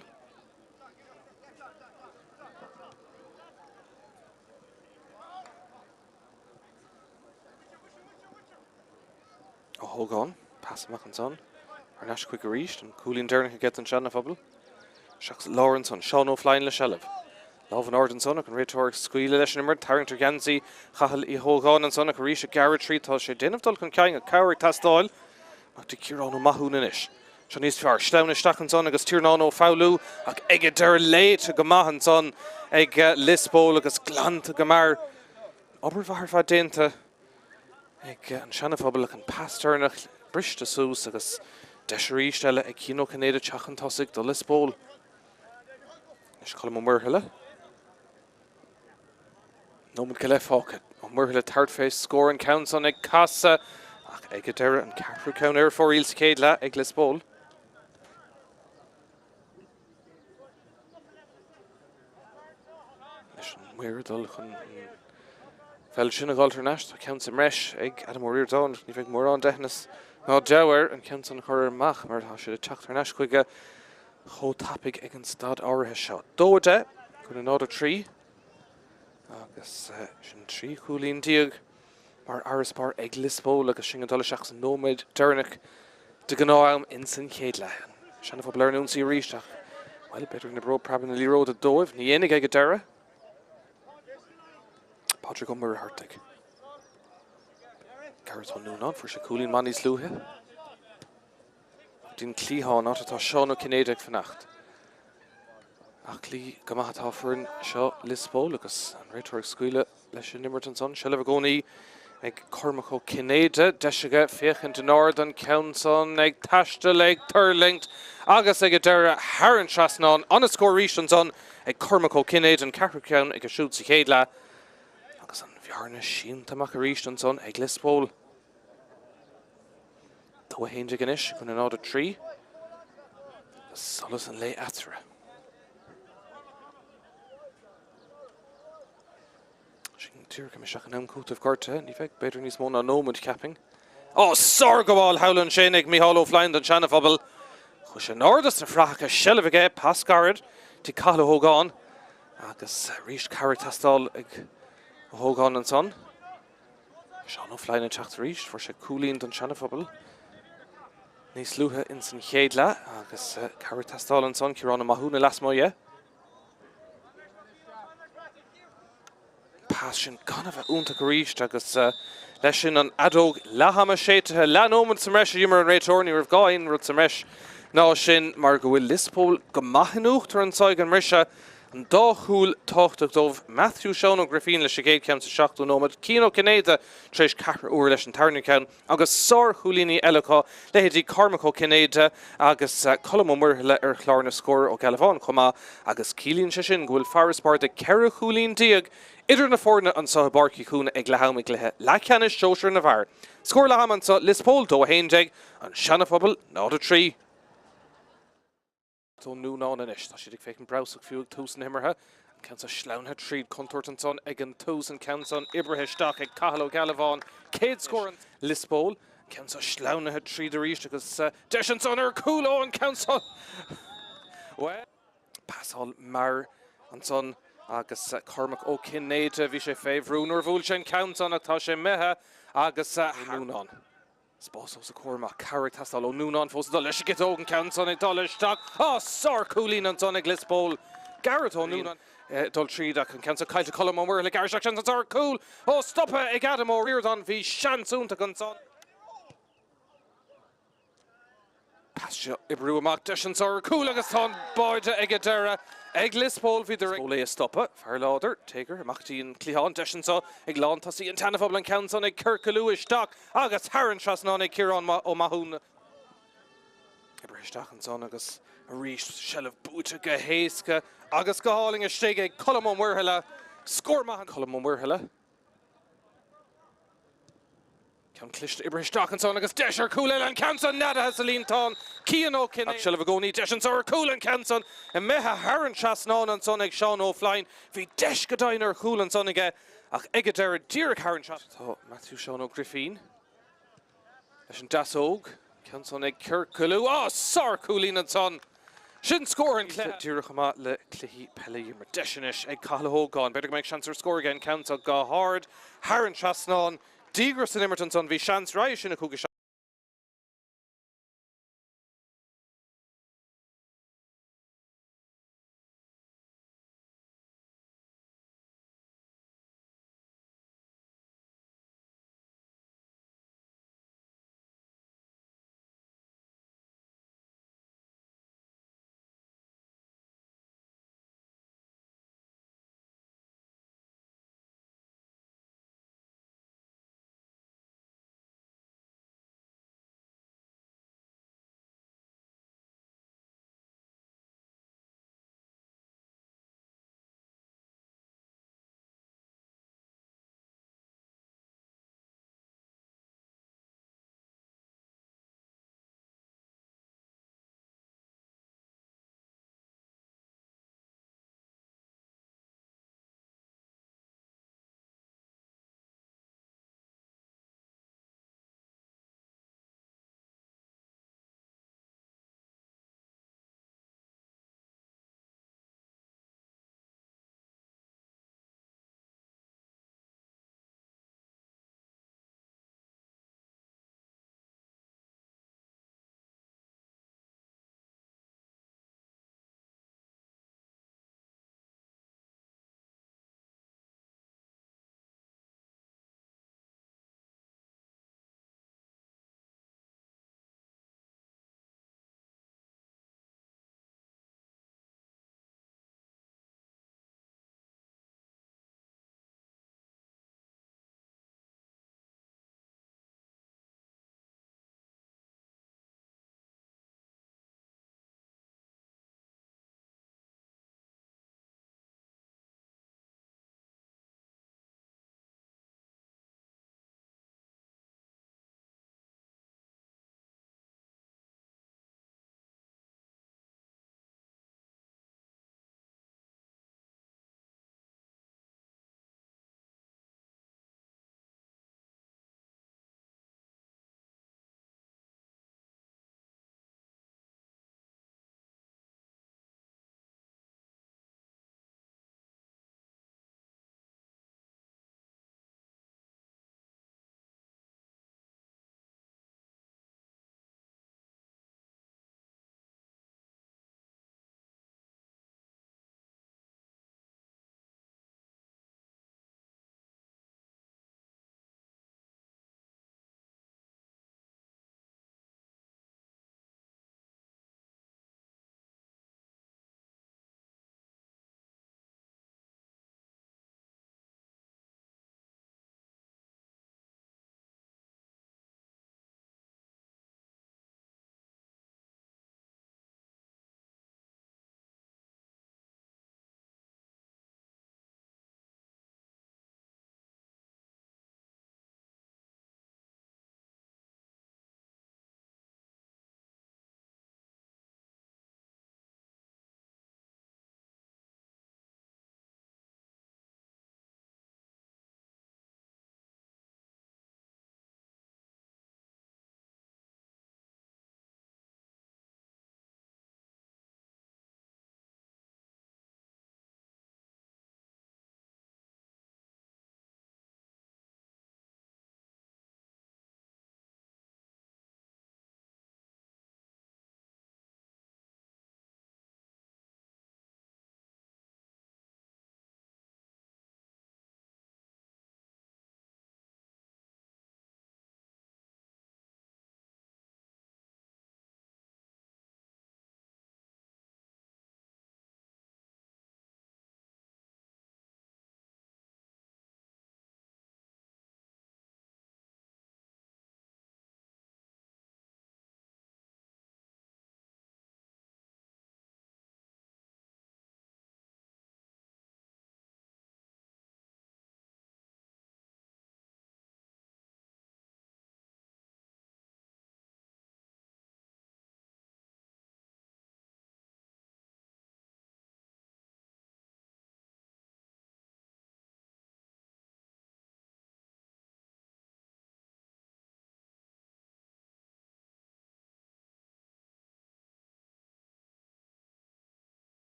Ó hÓgáin, pas amach ansan, thar n-ais chuige arís, an cúilín deireanach aige don Seana-Phobal. Isteach sa lár ansan, Seán Ó Floinn le seilbh. Lámh in airde ansan ach an réiteoir ag scaoileadh leis an imirt, tarraingt ar gheansaí Chathail Uí hÓgáin ansan ach arís ag gearradh tríd, tá sé ag déanamh dul chun cinn ach cabhair ag teastáil. Amach do Ciarán Ó Mathúna anois. Seo níos fearr. Sleamhain isteach ansan agus Tiarnán Ó Foghlú ach ag an deireadh léite go maith ansan ag Lios Póil agus glanta go mear. Obair mhaith ar fad déanta ag an Seana-Phobal ach an pas deireanach briste suas agus deis arís eile ag Cian Ó Cinnéide teacht chun tosaigh do Lios Póil. Anois Colm Ó Muirthile. Nóiméad go leith fágtha. Ó Muirthile tabhairt fé scór an ceann san ag casadh ach ag an deireadh an ceathrú ceann ar fóraoil sa chéad leath ag Lios Póil. Leis an maor ag dul chun an pheil sin a dhul thar n-ais. Tá ceann sa mbreis ag Adam Ó Ríordáin. Ní bheidh mórán deithneas ná deabhadh air an ceann san a chur amach mar tá siad ag teacht thar n-ais chuige chomh tapaidh ag an staid áirithe seo. 2-10 go 0-3. Agus sin 13 chúilín mar fharasbarr ag Liospóil agus sinn ag dul isteach sa nóiméad deireanach de ghnáth-am ins an chéad leath. An Seana-Phobal ar an ionsaí arís ach, bhuel, b'fhéidir go n-oibreoidh preabadh na liathróide dóibh. Ní dhéanfaidh ag an deireadh. Pádraig Ó Muircheartaigh. Gareth Ó Núnáin, fuair sé cúilín maith níos luaithe. Dtí an cliathán, áit atá Seán Ó Cinnéide ag fanacht. Aclaí go maith atá foireann seo Liospóil agus an réiteoir ag scaoileadh leis an imirt ansan. Seilbh i gcónaí ag Cormac Ó Cinnéide. Deis aige féachaint in ard an ceann san ag taisteal, ag tuirlingt agus ag an deireadh thar an trasnán. An-scór arís ansan ag Cormac Ó Cinnéide, an ceathrú ceann aige siúd sa chéad leath agus an bhearna sínte amach arís ansan ag Liospóil. 2, 11 anois i gcoinne 0, 3. Solas an lae eatarthu. Sin díreach isteach in am cúitimh gortaithe. Ní bheidh b'fhéidir níos mó ná nóiméad, cheapfainn. Ó, sárghabháil thall ansin ag Micheál Ó Floinn don Seana-Phobal. Chuaigh sé in airde sna frathacha, seilbh aige, pas gairid dtí Cathal Ó hÓgáin. Agus arís cabhair ag teastáil ag Ó hÓgáin ansan. Seán Ó Floinn ag teacht arís, fuair sé cúilín don Seana-Phobal níos luaithe ins an chéad leath agus cabhair ag teastáil ansan, Ciarán Ó Mathúna lasmuigh dhe. Pas sin gan a bheith iontach arís agus leis sin an fheadóg leath-ama séidte. Leathnóiméad sa mbreis a d'imir an réiteoir, ní raibh gá aon rud sa mbreis ná sin mar go bhfuil Liospóil go maith in uachtar anso ag an mbriseadh. An dá chúl tábhachtach dóibh, Matthew Seán Ó Grifín leis an gcéad cheann sa seachtú nóiméad, Cian Ó Cinnéide tar éis ceathrú uaire leis an tarna ceann agus sár-chúilíní eile acu, leithéidí Cormac Ó Cinnéide agus Colm Ó Muirthile ar chlár na scór ó Gealbháin chomh maith agus ciallaíonn sé sin go bhfuil farasbarr de 14 chúilín idir na foirne anseo i bPáirc Uí Chuana ag leath-am i gcluiche leathcheannais sóisir na bhfear. Scór leath-ama anseo, Lios Póil 2, 11, An Seana-Phobal 0, 3. Ó Núnáin anois. Tá siad ag féachaint breabhsach fiú ag tús na himeartha. An ceann seo sleamhnaithe tríd contúirt ansan ag an tús. An ceann san oibrithe isteach ag Cathal Ó Gealbháin. Céad scór an. Liospóil. An ceann seo sleamhnaithe tríd arís agus deis ansan ar chúl. Ó, an ceann seo! Bhuel. Pasáil mear ansan agus Cormac Ó Cinnéide, bhí sé fé bhrú nuair a bhuail sé an ceann san ach tá sé imithe agus Ó Núnáin. Spás os a chomhair amach, cabhair ag teastáil ó Núnán fós ag dul leis an gciotóg, an ceann san ag dul isteach. Á, sár-chúilín ansan ag Lios Póil. Gareth Ó Núnáin ag dul tríd ach an ceann san caillte Colm Ó Muirthile gearradh isteach seans ansan ar chúl. Ó, stoptha ag Adam Ó Ríordáin, bhí seans iontach ansan. Pas seo oibriú amach deis anso ar chúl agus tá an báide ag an deireadh ag Lios Póil. Bhíodar ag é a stopadh. Fear láidir, téagartha amach dtí an cliathán. Deis anso ag lántosaí an tSeana-Phobail an ceann san ag ciorcalú isteach agus thar an trasnán ag Ciarán Ó Mathúna. Oibrithe isteach ansan agus arís seilbh buaite go héasca agus go hálainn istigh ag Colm Ó Muirthile. Scór maith Colm Ó Muirthile. Ceann cliste oibrithe isteach ansan agus deis ar chúl eile, an ceann san neadaithe sa líontán. Cian Ó Cinnéide. Ach seilbh i gcónaí, deis anso ar chúl, an ceann san imithe thar an trasnán ansan ag Seán Ó Floinn. Bhí deis go deimhin ar chúl ansan aige ach ag an deireadh díreach thar an trasnán. Tá Matthew Seán Ó Grifín leis an deasóg. Ceann san ag ciorcalú. Á, sár-chúilín ansan! Sin scór an chluiche. Díreach chomh maith le cluichí peile Dhiarmuid. Deis anois ag Cathal Ó hÓgáin. B'fhéidir go mbeidh seans ar scór aige an ceann seo go hard thar an trasnán. Díograis san imirt ansan. Bhí seans roimhe sin acu go.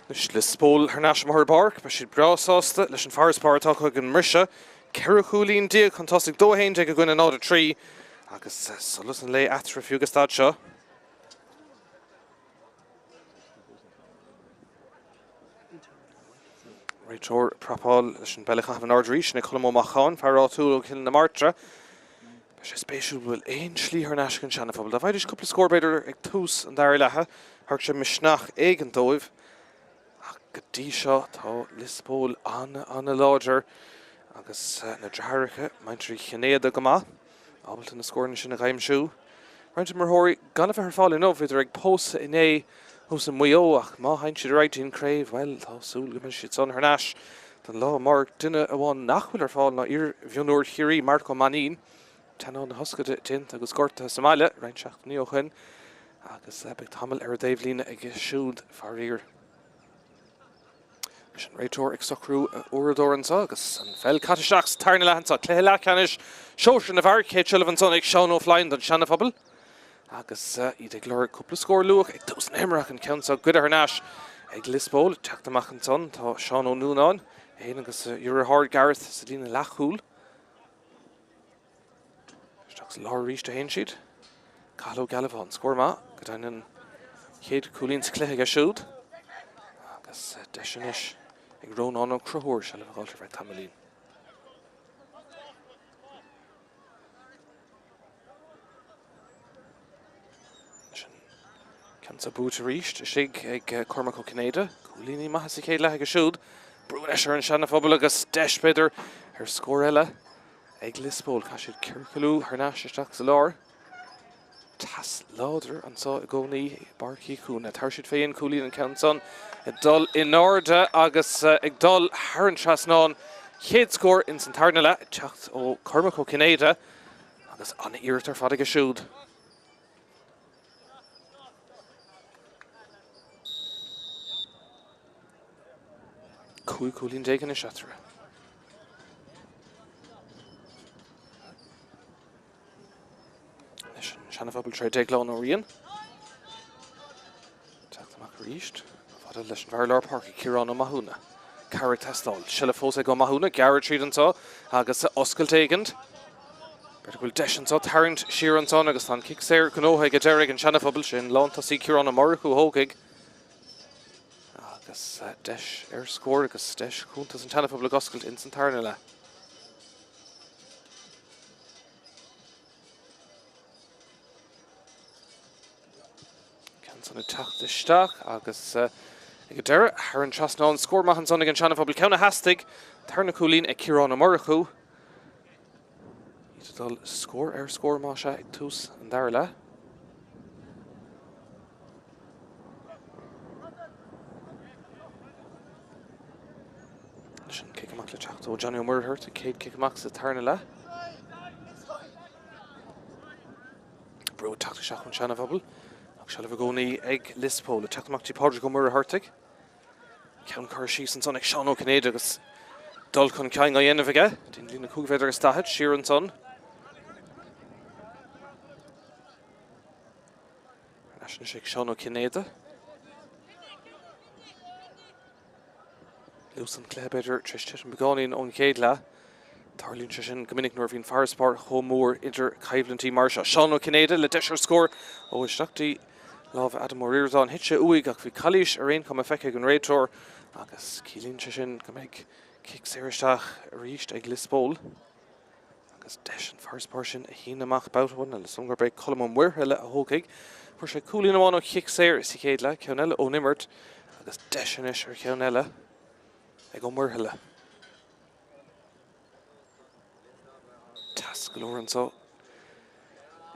Anois Lios Póil thar n-ais amuigh ar an bpáirc, beidh siad breá sásta leis an bhfarasbarr atá acu ag an mbriseadh. 14 chúilín chun tosaigh, 2-11 i gcoinne 0-3 agus solas an lae eatarthu fiú ag an staid seo. Réiteoir ag prapáil leis an bpeil a chaitheamh in airde arís, sin é Colm Ó Macháin, fear áitiúil ó Chill na Martra. Beidh sé spéisiúil an bhfuil aon slí thar n-ais ag an Seana-Phobal. Dá bhfaighidís cúpla scór b'fhéidir ag tús an dara leatha, thabharfadh sé misneach éigin dóibh. Ach go dtí seo tá Lios Póil an-an-láidir agus na deartháireacha, muintir Uí Chinnéide go maith, ábalta na scóranna sin a dh'aimsiú. Roinnt imreoirí gan a bheith ar fáil inniu, bhíodar ag pósadh inné thuas i Maigh Eo ach má théann siad ar aghaidh dtí'n craobh, bhuel, tá súil go mbeidh siad san thar n-ais don lá amárach. Duine amháin nach bhfuil ar fáil ná iar-mhionúr Chiarraí, Marc Ó Mainnín. Teannán na hioscaide déanta agus gortaithe sa mbaile roinnt seachtainí ó shoin agus beidh tamall ar an dtaobhlíne aige siúd, faraor. Anois an réiteoir ag socrú a uaireadóir anseo agus an pheil caite isteach sa tarna leath anseo. Cluiche leathcheannais sóisir na bhfear, chéad seilbh ansan ag Seán Ó Floinn don Seana-Phobal agus iad ag lorg cúpla scór luath ag tús na himeartha. An ceann seo goidte thar n-ais ag Lios Póil. Ag teacht amach ansan tá Seán Ó Nuanáin, é féin agus a dheartháir Gareth sa líne leathchúil. Isteach sa lár arís a théann siad. Cathal Ó Gealbháin, scór maith, go deimhin an chéad chúilín sa chluiche aige siúd. Agus deis anois ag Rónán Ó Conchúir seilbh a dh'fháilt ar feadh tamaillín. Anois an ceann seo buaite arís istigh ag Cormac Ó Cinnéide. Cúilíní maithe sa chéad leath aige siúd. Brú anois ar an Seana-Phobal agus deis b'fhéidir ar scór eile. Ag Lios Póil, caithfidh siad ciorclú thar n-ais isteach sa lár. Teas láidir anseo i gcónaí i bPáirc Uí Chúna. Tabharfaidh siad fé an cúilín an ceann san ag dul in airde agus ag dul thar an trasnán. Chéad scór ins an tarna leath ag teacht ó Cormac Ó Cinnéide agus an-iarracht ar fad aige siúd. 15 cúilín anois eatarthu. Anois an Seana-Phobal tré Déaglán Ó Riain. Teacht amach arís. Fada leis an bhfear lár páirce Ciarán Ó Mathúna. Cabhair ag teastáil. Seilbh fós ag Ó Mathúna. Gearradh tríd anseo agus oscailt éigint. B'fhéidir go bhfuil deis anseo tarraingt siar ansan agus tá an cic saor gnóthaithe ag an deireadh ag an Seana-Phobal. Sin lántosaí Ciarán Ó Murchú a thógfaidh. Agus deis ar scór agus deis cuntas an tSeana-Phobail ag oscailt ins an tarna leath. Ceann san ag teacht isteach agus ag an deireadh thar an trasnán scór maith ansan ag an Seana-Phobal. Ceann a theastaigh, tarna cúilín ag Ciarán Ó Murchú. Iad ag dul scór ar scór más ea ag tús an dara leath. Leis an cic amach le teacht ó Johnny Ó Muircheartaigh, chéad cic amach sa tarna leath. Brú ag teacht isteach ón Seana-Phobal ach seilbh i gcónaí ag Lios Póil. Ag teacht amach dtí Pádraig Ó Muircheartaigh. Ceann curtha síos ansan ag Seán Ó Cinnéide agus dul chun cinn á dhéanamh aige. Dtí an líne 5 mhéadar is 40 siar ansan. Ar ais anois ag Seán Ó Cinnéide. Luas an chluiche b'fhéidir tar éis titim beagáinín ón chéad leath. Tarlaíonn sé sin go minic nuair a bhíonn farasbarr chomh mór idir coimhlintí mar seo. Seán Ó Cinnéide le deis ar scór ó isteach dtí lámha Adam Ó Ríordáin. Thit sé uaidh ach bhí calaois ar aon chuma feicthe ag an réiteoir agus ciallaíonn sé sin go mbeidh cic saor isteach arís ag Lios Póil agus deis an farasbarr sin a shíneadh amach babhta amháin eile. Is dóigh liom gurb é Colm Ó Muirthile a thógfaidh. Fuair sé cúilín amháin ó chic saor sa chéad leath, ceann eile ón imirt agus deis anois ar cheann eile ag Ó Muirthile. Teas go leor anseo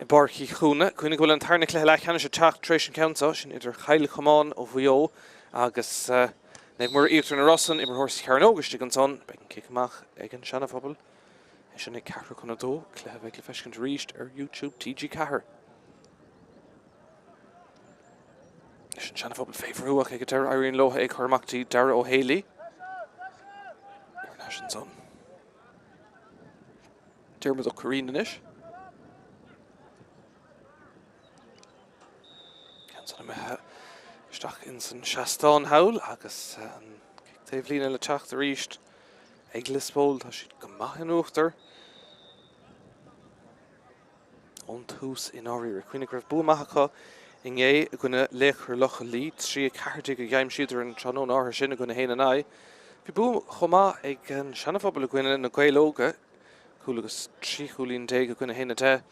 i bPáirc Uí Chúna. Cuimhnigh go bhfuil an tarna cluiche leathcheannais ag teacht tar éis an ceann seo, sin idir Chill Chomáin ó Mhaigh Eo agus Naomh Muire Íochtar na Rosann, imreoir sa chearnóg istigh ansan. Beidh an cic amach ag an Seana-Phobal. É sin ag ceathrú chun a dó, cluiche a bheidh le feiscint arís ar YouTube TG4. Leis an Seana-Phobal fé bhrú ach ag an deireadh éiríonn leo é a chur amach dtí Dara Ó Héalaí. Ar ais ansan. Diarmuid Ó Curraoin anois. Ceann san imithe. Isteach ins an seastán thall agus an cic taobh líne le teacht arís ag Lios Póil. Tá siad go maith in uachtar ón tús i ndáiríre. Cuimhnigh go raibh bua maith acu inné i gcoinne Laochra Locha Lao, 3, 14 a d'aimsíodar an tráthnóna áirithe sin i gcoinne 1 in aghaidh. Bhí bua chomh maith ag an Seana-Phobal i gcoinne na Gaeil Óga, cúl agus 13 chúilín i gcoinne 1, 10.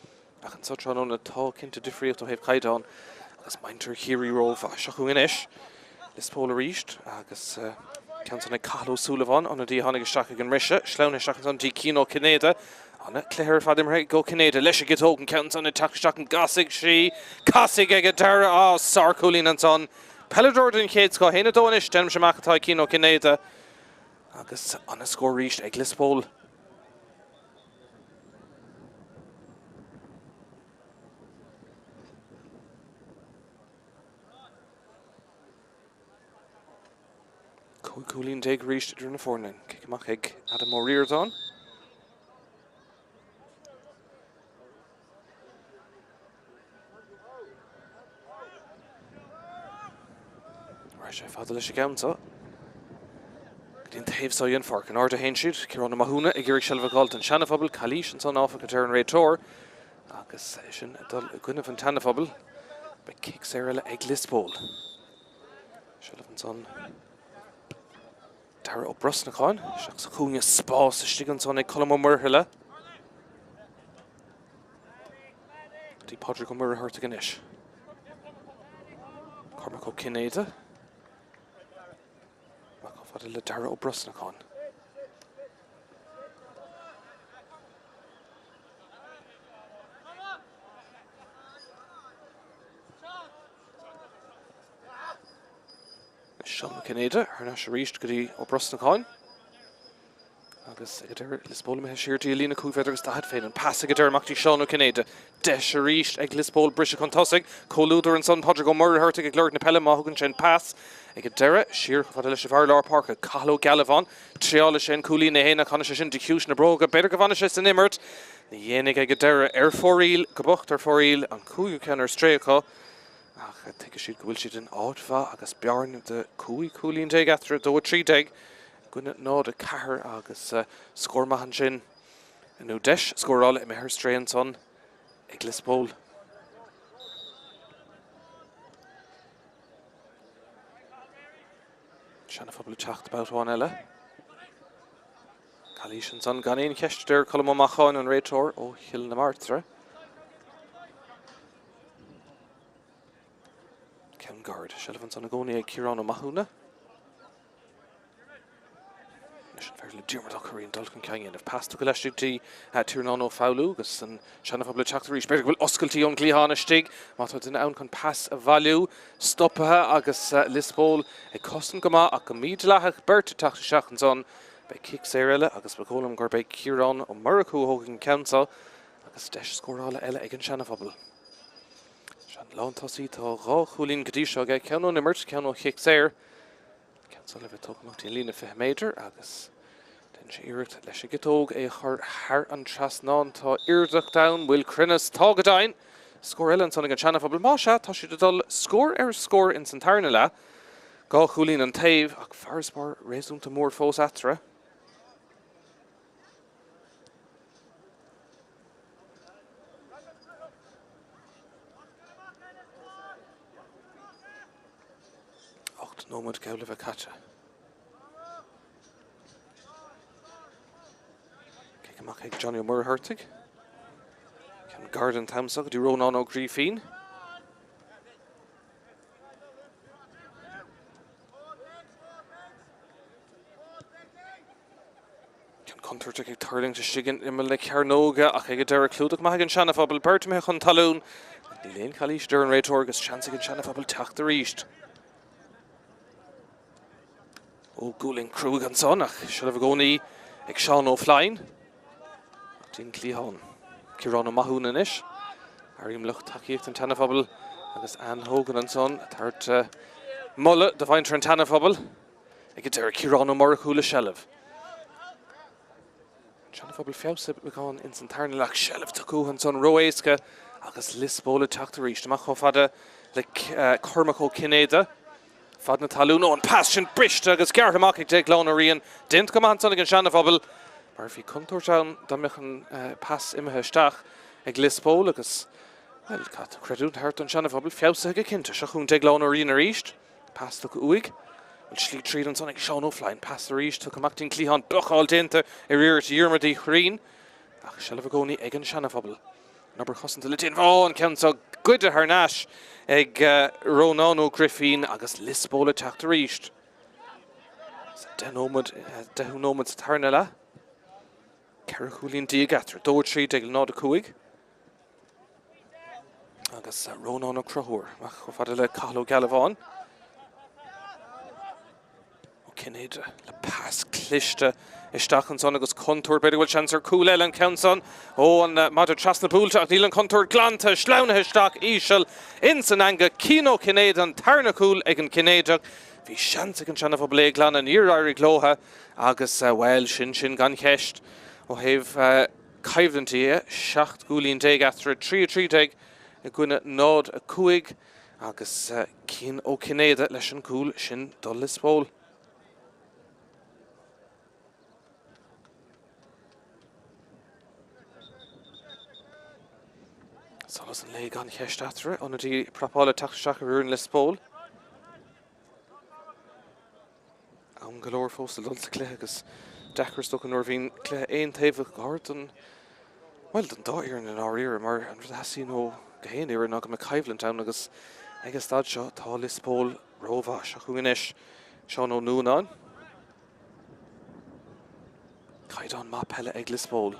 Ach anso tráthnóna tá cinnte difríocht ó thaobh caighdeán agus muintir Chiarraí rómhaith. Seo chugainn anois Lios Póil arís agus ceann san ag Cathal Ó Súilleabháin, ionadaí a tháinig isteach ag an mbriseadh. Sleamhnaithe isteach ansan dtí Cian Ó Cinnéide. Ana chluiche ar fad imeartha ag Ó Cinnéide leis an gciotóg, an ceann san ag teacht isteach an gcasfaidh sí? Casfaidh ag an deireadh. Á, sárchúilín ansan. Peileadóir den chéad scoth. 1, 2 anois, déanaimse amach atá ag Cian Ó Cinnéide. Agus ana scór arís ag Lios Póil. 15 cúilín arís idir na foirne. Cic amach ag Adam Ó Ríordáin. Raghaidh sé fada leis an gceann seo. Go dtí an taobh seo den pháirc. In airde a théann siad. Ciarán Ó Mathúna ag iarraidh seilbh a fháil don Seana-Phobal. Calaois ansan áfach a deir an réiteoir. Agus é sin ag dul i gcoinnibh an tSeana-Phobail. Beidh cic saor eile ag Lios Póil. Seilbh ansan. Dara Ó Brosnacháin isteach sa chúinne spás istigh ansan ag Colm Ó Muirthile. Go dtí Pádraig Ó Muircheartaigh anois. Cormac Ó Cinnéide. Amach chomh fada le Dara Ó Brosnacháin. Seán Ó Cinnéide thar n-ais arís go dtí Ó Brosnacháin. Agus ag an deireadh Lios Póil imithe siar dtí a líne 5 mhéadar agus 40 féin. An pas ag an deireadh amach dtí Seán Ó Cinnéide. Deis arís ag Lios Póil briseadh chun tosaigh. Comhluadar ansan Pádraig Ó Muircheartaigh ag lorg na peile má thugann sé an pas ag an deireadh. Siar chomh fada leis an bhfear lár páirce, Cathal Ó Gealbháin. Triálfaidh sé an cúilín é féin ach tháinig sé sin de chiumhais na bróga. B'fhéidir go bhfanfaidh sé san imirt. Ní dhéanfaidh ag an deireadh. Ar fóraoil, go bocht ar fóraoil, an cúigiú ceann ar strae acu. Ach tuigfidh siad go bhfuil siad in áit mhaith agus bearna de 15 cúilín eatarthu, 2, 13 i gcoinne 0, 4 agus scór maith ansin, nó deis scórála imithe ar strae ansan ag Lios Póil. Seana-Phobal ag teacht babhta amháin eile. Calaois ansan gan aon cheist, a deir Colm Ó Macháin, an réiteoir ó Chill na Martra. Ceann gairid. Seilbh ansan i gcónaí ag Ciarán Ó Mathúna. Anois an féidir le Diarmuid Ó Curraoin dul chun ceann a dhéanamh. Pas tugtha laistigh dtí Tiarnán Ó Foghlú agus an Seana-Phobal ag teacht arís. B'fhéidir go bhfuil oscailtí ón gcliathán istigh má tá duine ann chun pas a bhailiú. Stoptha agus Lios Póil ag cosaint go maith ach go mídhleathach. Beirt ag teacht isteach ansan. Beidh cic saor eile agus ba dhóigh liom gurb é Ciarán Ó Murchú a thógfaidh an ceann seo agus deis scórála eile ag an Seana-Phobal. Sean lántosaí, tá dhá chúilín go dtí seo aige, ceann ón imirt, ceann ó chic saor. Ceann seo le bheith tógtha amach dtí an líne 20 méadar agus déanann sé iarracht leis an gciotóg é a chur thar an trasnán. Tá irdeacht ann, bhfuil cruinneas? Tá go deimhin! Scór eile ansan ag an Seana-Phobal. Más ea, tá siad ag dul scór ar scór ins an tarna leath. Dhá chúilín an taobh ach farasbarr réasúnta mór fós eatarthu. 8 nóiméad geall le bheith caite. Cic amach ag Johnny Ó Muircheartaigh. Ceann gairid an t-am seo go dtí Rónán Ó Grífín. Ceann contúirteach ag tuirlingt istigh in imeall na cearnóige ach ag an deireadh clúdach maith ag an Seana-Phobal. Beirt imithe chun talún. Níl aon chalaois a deir an réiteoir agus seans ag an Seana-Phobal teacht arís. Ó gualainn cruaidh ansan ach seilbh i gcónaí ag Seán Ó Floinn. Ach dtí an cliathán. Ciarán Ó Mathúna anois. Airím lucht tacaíochta an tSeana-Phobail agus Anne Hogan ansan ag tabhairt moladh do mhuintir an tSeana-Phobail. Ag an deireadh Ciarán Ó Murchú le seilbh. An Seana-Phobal feabhsaithe beagán ins an tarna leath. Seilbh tugtha ansan ró-éasca agus Lios Póil ag teacht arís. Amach chomh fada le Cormac Ó Cinnéide. Fad na talún. Ó, an pas sin briste agus gearrtha amach ag Déaglán Ó Riain. Déanta go maith ansan ag an Seana-Phobal mar bhí contúirt ann dá mbeadh an pas imithe isteach ag Lios Póil agus, bhuel, caithfidh tú creidiúint a thabhairt don Seana-Phobal. Feabhsaithe go cinnte. Seo chugainn Déaglán Ó Riain arís. Pas tugtha uaidh. Bhfuil slí tríd ansan ag Seán Ó Floinn. Pas arís tugtha amach dtí'n cliathán. Blocáil déanta ar iarracht Dhiarmuid Uí Churraoin. Ach seilbh i gcónaí ag an Seana-Phobal. An obair chosanta le déanamh. Ó, an ceann seo goidte thar n-ais ag Rónán Ó Grifín agus Lios Póil ag teacht arís. Sa deichiú nóiméad sa tarna leath. 14 chúilín eatarthu. 2 13 le 0 5. Agus Rónán Ó Conchúir amach chomh fada le Cathal Ó Gealbháin. Ó Cinnéide le pas cliste isteach ansan agus contúirt, b'fhéidir go bhfuil seans ar cúl eile an ceann san. Ó, an madra trasna buailte ach níl an chontúirt glanta, sleamhnaithe isteach íseal ins an eangach. Cian Ó Cinnéide an tarna cúl ag an Cinnéideach. Bhí seans ag an Seana-Phobal é a ghlanadh, níor éirigh leotha agus, bhuel, sin sin gan cheist ó thaobh coimhlinte dhe. 17 gcúilín eatarthu, 3 13 i gcoinne 0 5. Agus Cian Ó Cinnéide leis an gcúl sin do Lios Póil. Solas an lae gan cheist eatarthu, ionadaí prapála ag teacht isteach ar fhoireann Lios Póil. Am go leor fós le dul sa chluiche agus deacair is dócha nuair a bhíonn cluiche aontaobhach go háirid don, bhuel, don dá fhoireann i ndáiríre mar an rud a theastaíonn ó gach aon fhoireann ná go mbeadh coimhlint ann agus ag an staid seo tá Lios Póil rómhaith. Seo chugainn anois Seán Ó Nuanáin. Caighdeán maith peile ag Lios Póil.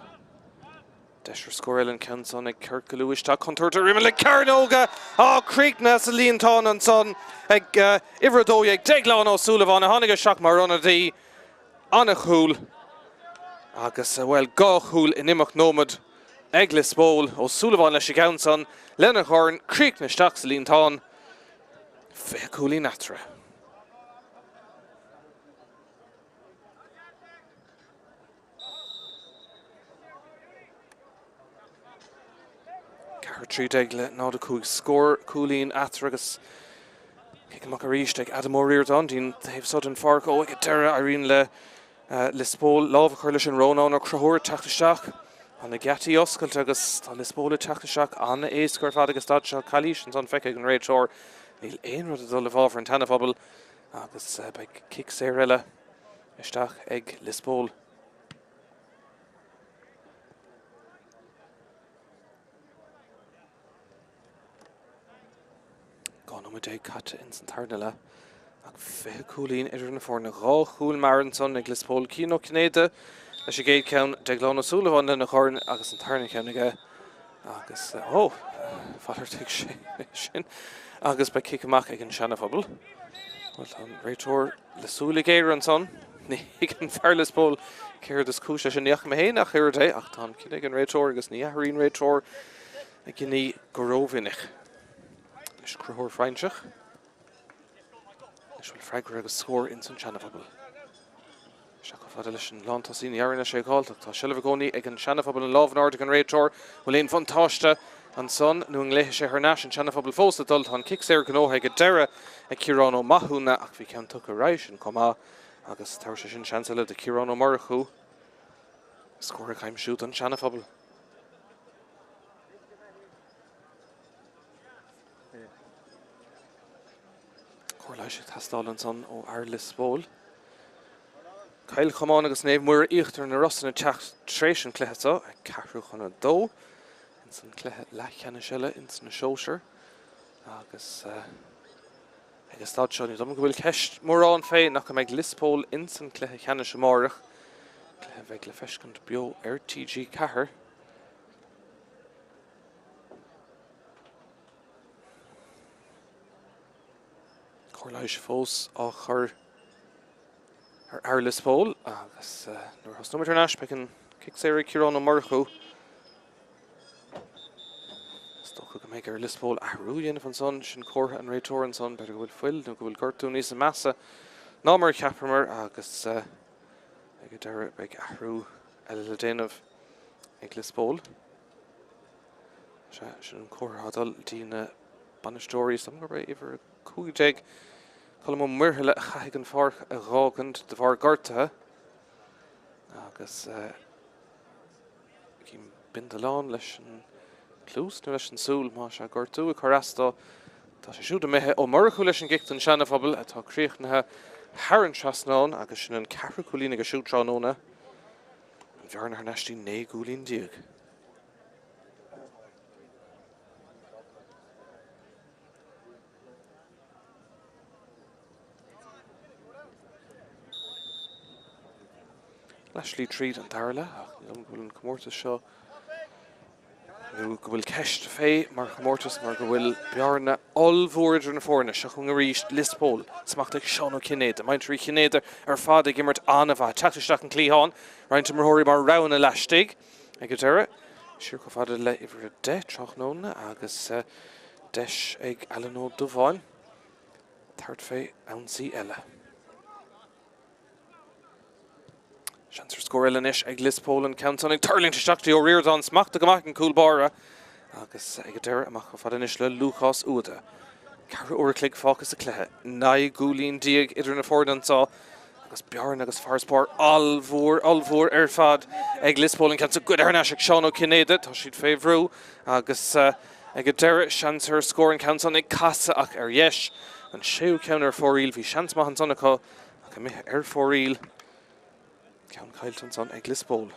Deis ar scór eile an ceann san ag ciorcalú isteach contúirt ar imeall na cearnóige. Á, críochnaithe sa líontán ansan ag uimhir 12, Déaglán Ó Súilleabháin a tháinig isteach mar ionadaí. An-chúl agus, bhuel, dhá chúl in imeacht nóiméad ag Lios Póil. Ó Súilleabháin leis an gceann san lena dhorn, críochnaithe isteach sa líontán. 20 cúilín eatarthu. 4 13 le 0 5 scór cúilín eatarthu agus cic amach arís ag Adam Ó Ríordáin dtí'n taobh so den pháirc. Ó ag an deireadh éiríonn le Lios Póil lámh a chur leis an Rónán Ó Conchúir ag teacht isteach. Tá na geataí oscailte agus tá Lios Póil ag teacht isteach an-éasca ar fad ag an staid seo. Calaois ansan feicthe ag an réiteoir. Níl aon rud ag dul i bhfabhar an tSeana-Phobail agus beidh cic saor eile isteach ag Lios Póil. 12 nóiméad caite ins an tarna leath ach 20 cúilín idir na foirne. Dhá chúl mear ansan ag Lios Póil. Cian Ó Cinnéide leis an gcéad cheann, Déaglán Ó Súilleabháin lena dhorn agus an tarna ceann aige agus, ó, mhalartaigh sé sin agus beidh cic amach ag an Seana-Phobal. Bhuel, tá an réiteoir Le súile géara ansan, ní thuigeann fear Lios Póil céard is cúis leis sin. Ní fhaca mé féin ach oiread é, ach tá an cinneadh ag an réiteoir agus ní athraíonn réiteoir a gcinní go rómhinic. Anois Conchúr Fraincigh. Anois bhfuil freagra agus scór ins an Seana-Phobal. Isteach chomh fada leis an lántosaí, ní éiríonn leis é a dh'fháilt ach tá seilbh i gcónaí ag an Seana-Phobal an lámh in airde ag an réiteoir. Bhfuil aon bhuntáiste ansan nó an nglaofaidh sé thar n-ais an Seana-Phobal fós le dul? Tá an cic saor gnóthaithe ag an deireadh ag Ciarán Ó Mathúna ach bhí ceann tugtha roimhe sin chomh maith agus tabharfaidh sé sin seans eile do Chiarán Ó Murchú scór a aimsiú don Seana-Phobal. Cóir leighis ag teastáil ansan ó fhear Lios Póil. Cill Chomáin agus Naomh Muire Íochtar na Rosann ag teacht tar éis an chluiche seo ag ceathrú chun a dó ins an cluiche leathcheannais eile ins na sóisir agus ag an staid seo ní dóigh liom go bhfuil ceist mórán fé nach go mbeidh Lios Póil ins an cluiche cheannais amáireach, cluiche a bheidh le feiscint beo ar TG4. Cóir leighis fós á chur ar fhear Lios Póil agus nuair a thosnóimid thar n-ais beidh an cic saor ag Ciarán Ó Murchú. Is dócha go mbeidh ar Lios Póil athrú a dhéanamh ansan, sin comhartha an réiteora ansan, b'fhéidir go bhfuil fuil nó go bhfuil gortú níosa measa ná mar a cheapamar agus ag an deireadh beidh athrú eile le déanamh ag Lios Póil. Sea, sin an comhartha atá ag dul dtí na bainisteoirí. Is dóigh liom gurb é uimhir 15. Colm Ó Muirthile a chaithfidh an pháirc a dh'fhágaint de bharr gortaithe agus cím bindealán leis an gcluas nó leis an súil más ea gortú ag cur as dó. Tá sé siúd imithe. Ó Murchú leis an gcic don Seana-Phobal atá críochnaithe thar an trasnán agus sin an ceathrú cúilín aige siúd tráthnóna. An bhearna thar n-ais dtí 19 gcúilín. Leathshlí tríd an dara leath ach ní dóigh liom go bhfuil an comórtas seo nó go bhfuil ceist fé mar chomórtas mar go bhfuil bearna ollmhór idir na foirne. Seo chugainn arís Lios Póil, smacht ag Seán Ó Cinnéide. Muintir Uí Chinnéide ar fad ag imirt an-mhaith. Teacht isteach an cliathán, roinnt imreoirí mar roghanna laistigh ag an deireadh. Siar chomh fada le uimhir 10 tráthnóna agus deis ag Alan Ó Dubháin tabhairt fé ionsaí eile. Seans ar scór eile anois ag Lios Póil, an ceann san ag tuirlingt isteach dtí Ó Ríordáin, smachtaithe go maith ag an cúl báire agus ag an deireadh amach chomh fada anois le Lúcás Uada. Ceathrú uair a chloig fágtha sa cluiche, 19 gcúilín idir na foirne anseo agus bearna agus farasbarr ollmhór, ollmhór ar fad ag Lios Póil. An ceann san goidte thar n-ais ag Seán Ó Cinnéide, tá siad fé bhrú agus ag an deireadh seans ar scór an ceann san ag casadh ach ar dheis. An séú ceann ar fóraoil, bhí seans maith ansan acu ach imithe ar fóraoil. Ceann caillte ansan ag Lios Póil.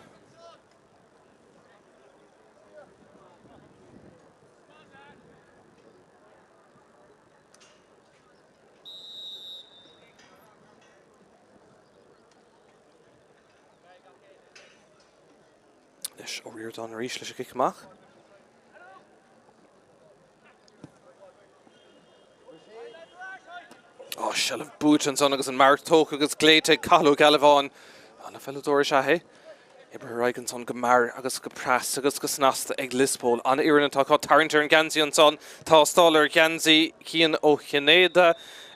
Anois Ó Ríordáin arís leis an gcic amach. Ó, seilbh buaite ansan agus an marc tógtha agus glaoite ag Cathal Ó Gealbháin. An-pheileadóir is ea é. Oibrithe ar aghaidh ansan go mear agus go pras agus go snasta ag Lios Póil. An-fhoireann atá acu. Tarraingt ar an ngeansaí ansan. Tástáil ar gheansaí Cian Ó Cinnéide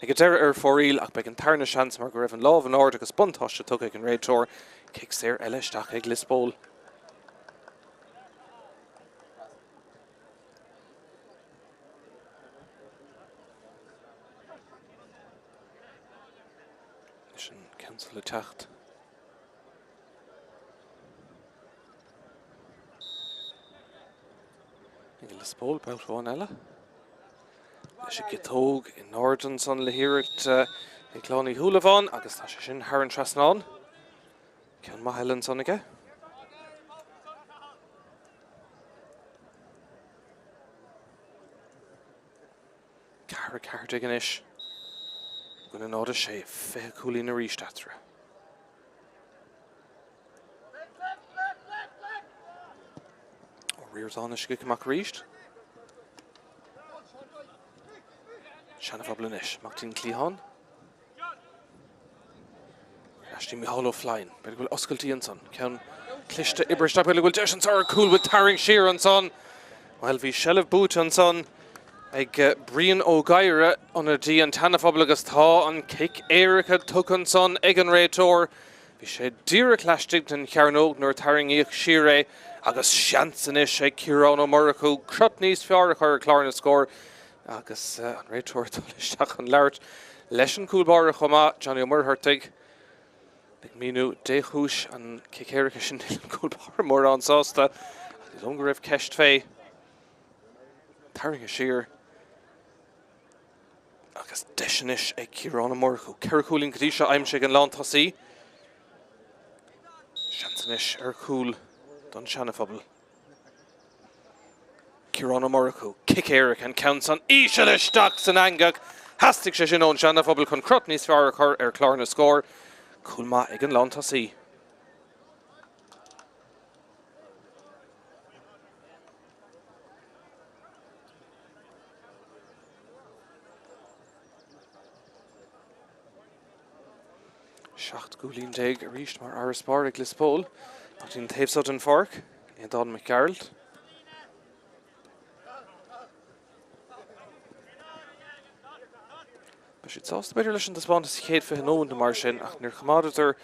ag an deireadh ar fóraoil ach beidh an tarna seans mar go raibh an lámh in airde agus buntáiste tugtha ag an réiteoir. Cic saor eile isteach ag Lios Póil. Leis an ceann le teacht. Ag Lios Póil babhta amháin eile. Leis an gciotóg in airde ansan le hiarracht ag Leon Uí Shúilleabháin agus tá sé sin thar an trasnán. Ceann maith eile ansan aige. 4, 14 anois. I gcoinne 0, 6, 20 cúilín arís eatarthu. Ó Ríordáin leis an gcic amach arís. Seana-Phobal anois, amach dtí'n cliathán. Ar ais dtí Micheál Ó Floinn. B'fhéidir go bhfuil oscailtí ansan. Ceann cliste oibrithe isteach. B'fhéidir go bhfuil deis anso ar chúl. Bhfuil tarraingt siar ansan. Bhuel, bhí seilbh buaite ansan ag Brian Ó Gadhra, ionadaí an tSeana-Phobail agus tá an cic éirice tugtha ansan ag an réiteoir. Bhí sé díreach laistigh den chearnóg nuair a tarraingíodh siar é agus seans anois ag Ciarán Ó Murchú crot níos fearr a chur ar chlár na scór. Agus an réiteoir ag dul isteach chun labhairt leis an gcúl báire chomh maith, Johnny Ó Muircheartaigh, ag míniú dé chúis an cic éirice sin. Níl an cúl báire mórán sásta ach ní dóigh liom go raibh ceist fé. Tarraingthe siar agus deis anois ag Ciarán Ó Murchú. 4 chúilín go dtí seo aimsithe ag an lántosaí. Seans anois ar chúl don Seana-Phobal. Ciarán Ó Murchú, cic éirice, an ceann san íseal isteach san eangach. Theastaigh sé sin ón Seana-Phobal chun crot níos fearr a chur ar chlár na scór. Cúl maith ag an lántosaí. 17 gcúilín arís mar fharasbarr ag Lios Póil. Ach an taobh seo den pháirc, Aodán Mac Gearailt. Beidh siad sásta b'fhéidir leis an taispeántas sa chéad 20 nóiméad nó mar sin ach níor choimeádadar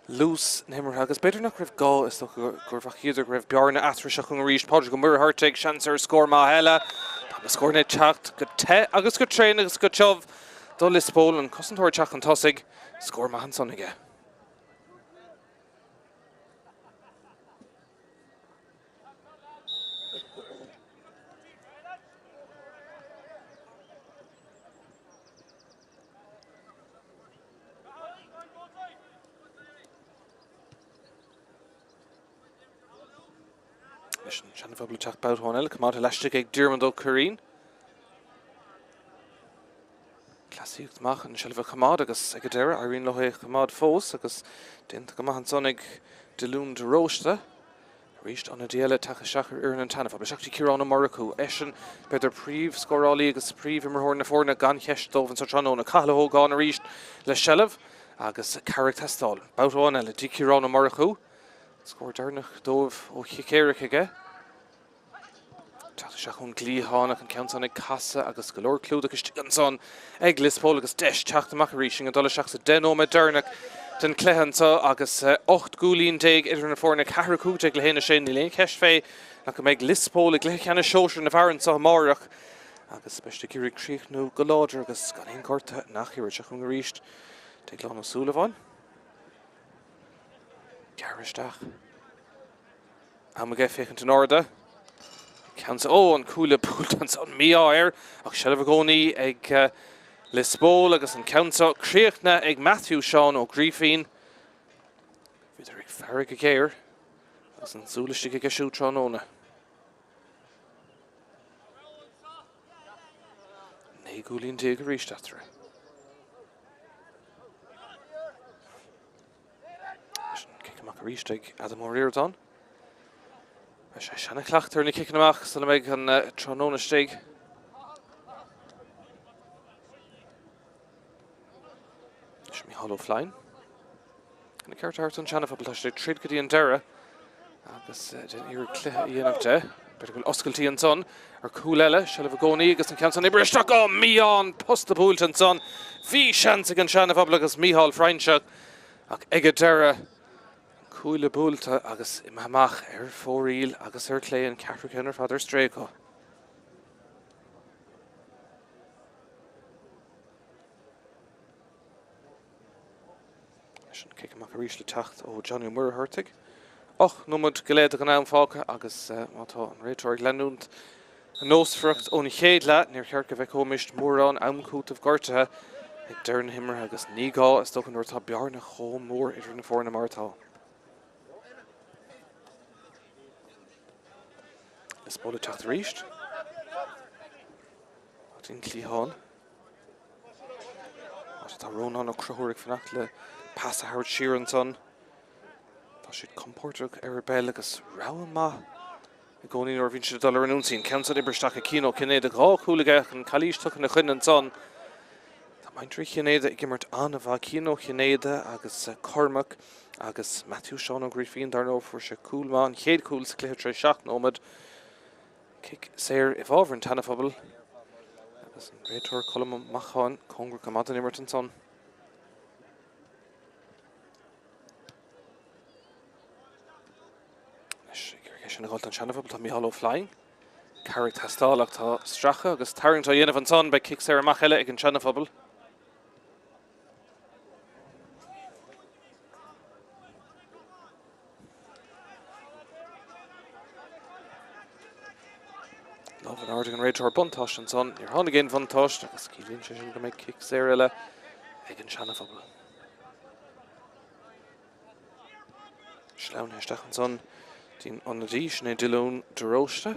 luas na himeartha agus b'fhéidir nach raibh gá, is dócha gur bhfacaíodar go raibh bearna eatarthu. Seo chugainn arís Pádraig Ó Muircheartaigh, seans ar scór maith eile. Tá na scóranna ag teacht go te agus go tréan agus go tiubh. do Lios Póil, an cosantóir ag teacht chun tosaigh, scór maith ansan aige. Leis an Seana-Phobal ag teacht babhta amháin eile, coimeádta laistigh ag Diarmuid Ó Curraoin. Cleasaíocht amach an seilbh a choimeád agus ag an deireadh éiríonn leo é a choimeád fós agus déanta go maith ansan ag Diolún de Róiste. Arís ionadaí eile ag teacht isteach ar fhoireann an tSeana-Phobail. Isteach go dtí Ciarán Ó Murchú. Eisean b'fhéidir príomhscórálaí agus príomhimreoir na foirne gan cheist dóibh anseo tráthnóna. Cathal Ó hÓgáin arís le seilbh agus cabhair ag teastáil. Babhta amháin eile dtí Ciarán Ó Murchú. Scór deireanach dóibh ó chic éirice aige. Teacht isteach ón gcliathán ach an ceann san ag casadh agus go leor clúdach istigh ansan ag Lios Póil agus deis teacht amach arís. Sinn ag dul isteach sa 10 nóiméad deireanach den chluiche anseo agus 18 gcúilín idir na foirne, 4 15 le 1 6. Níl aon cheist fé ach go mbeidh Lios Póil i gcluiche ceannais sóisir na bhfear anseo amárach agus beidh siad ag iarraidh críochnú go láidir agus gan aon ghortuithe nach iarraidh. Seo chugainn arís Déaglán Ó Súilleabháin. Gearr isteach. Am aige féachaint in airde. Ceann sa ó an cuaille buailte ansan mí-ádh air ach seilbh i gcónaí ag Lios Póil agus an ceann seo críochnaithe ag Matthew Seán Ó Grífín. Bhíodar ag faire go géar agus an tsúil istigh aige siúd tráthnóna. 19 gcúilín arís eatarthu. Cic amach arís ag Adam Ó Ríordáin. Beidh sé seana-chleachta ar na ciceanna amach sula mbeidh an tráthnóna istigh. Is Micheál Ó Floinn. Na cearta thart an Seana-Phobal, tá siad ag troid go dtí an deireadh agus déan iarraidh cluiche a dhéanamh de. B'fhéidir go bhfuil oscailtí ansan ar cúl eile, seilbh i gcónaí agus an ceann san oibrithe isteach. Ó, mí-ádh, an posta buailte ansan. Bhí seans ag an Seana-Phobal agus Mícheál Foinseach ach ag an deireadh, an cuaille buailte agus imithe amach ar fóraoil agus ar clé an ceathrú ceann ar fad ar strae acu. Leis an cic amach arís le teacht ó Johnny Ó Muircheartaigh. 8 nóiméad go leith den am fágtha agus má tá an réiteoir ag leanúint a nósmhaireacht ón chéad leath, níor cheart go bhfeicfeaimis mórán am cúitimh gortaithe ag deireadh na himeartha agus ní gá, is dócha, nuair atá bearna chomh mór idir na foirne mar atá. Lios Póil ag teacht arís. An cliathán. Áit atá Rónán Ó Conchúir ag fanacht le pas a thabhairt siar ansan. Tá siad compordach ar an bpeil agus rogha maith i gcónaí nuair a bhíonn siad ag dul ar an ionsaí. An ceann san oibrithe isteach ag Cian Ó Cinnéide, 2 chúl aige ach an calaois tugtha ina choinne ansan. Tá muintir Uí Chinnéide ag imirt an-mhaith. Cian Ó Cinnéide agus Cormac agus Matthew Seán Ó Grífín, dar ndóigh, fuair sé cúl maith, an chéad chúl sa chluiche tar éis 7 nóiméad. Cic saor i bhfabhar an tSeana-Phobail agus an réiteoir Colm Ó Macháin cóngarach go maith don imirt ansan. Anois ag iarraidh é sin a dhul don Seana-Phobal tá Mícheál Ó Floinn. Cabhair ag teastáil ach tá stracadh agus tarraingt á dhéanamh ansan. Beidh cic saor amach eile ag an Seana-Phobal. Lámh in airde ag an réiteoir buntáiste ansan. Níor tháinig aon bhuntáiste agus ciallaíonn sé sin go mbeidh cic saor eile ag an Seana-Phobal. Sleamhnaithe isteach ansan dtí'n ionadaí, sin é Diolún de Róiste.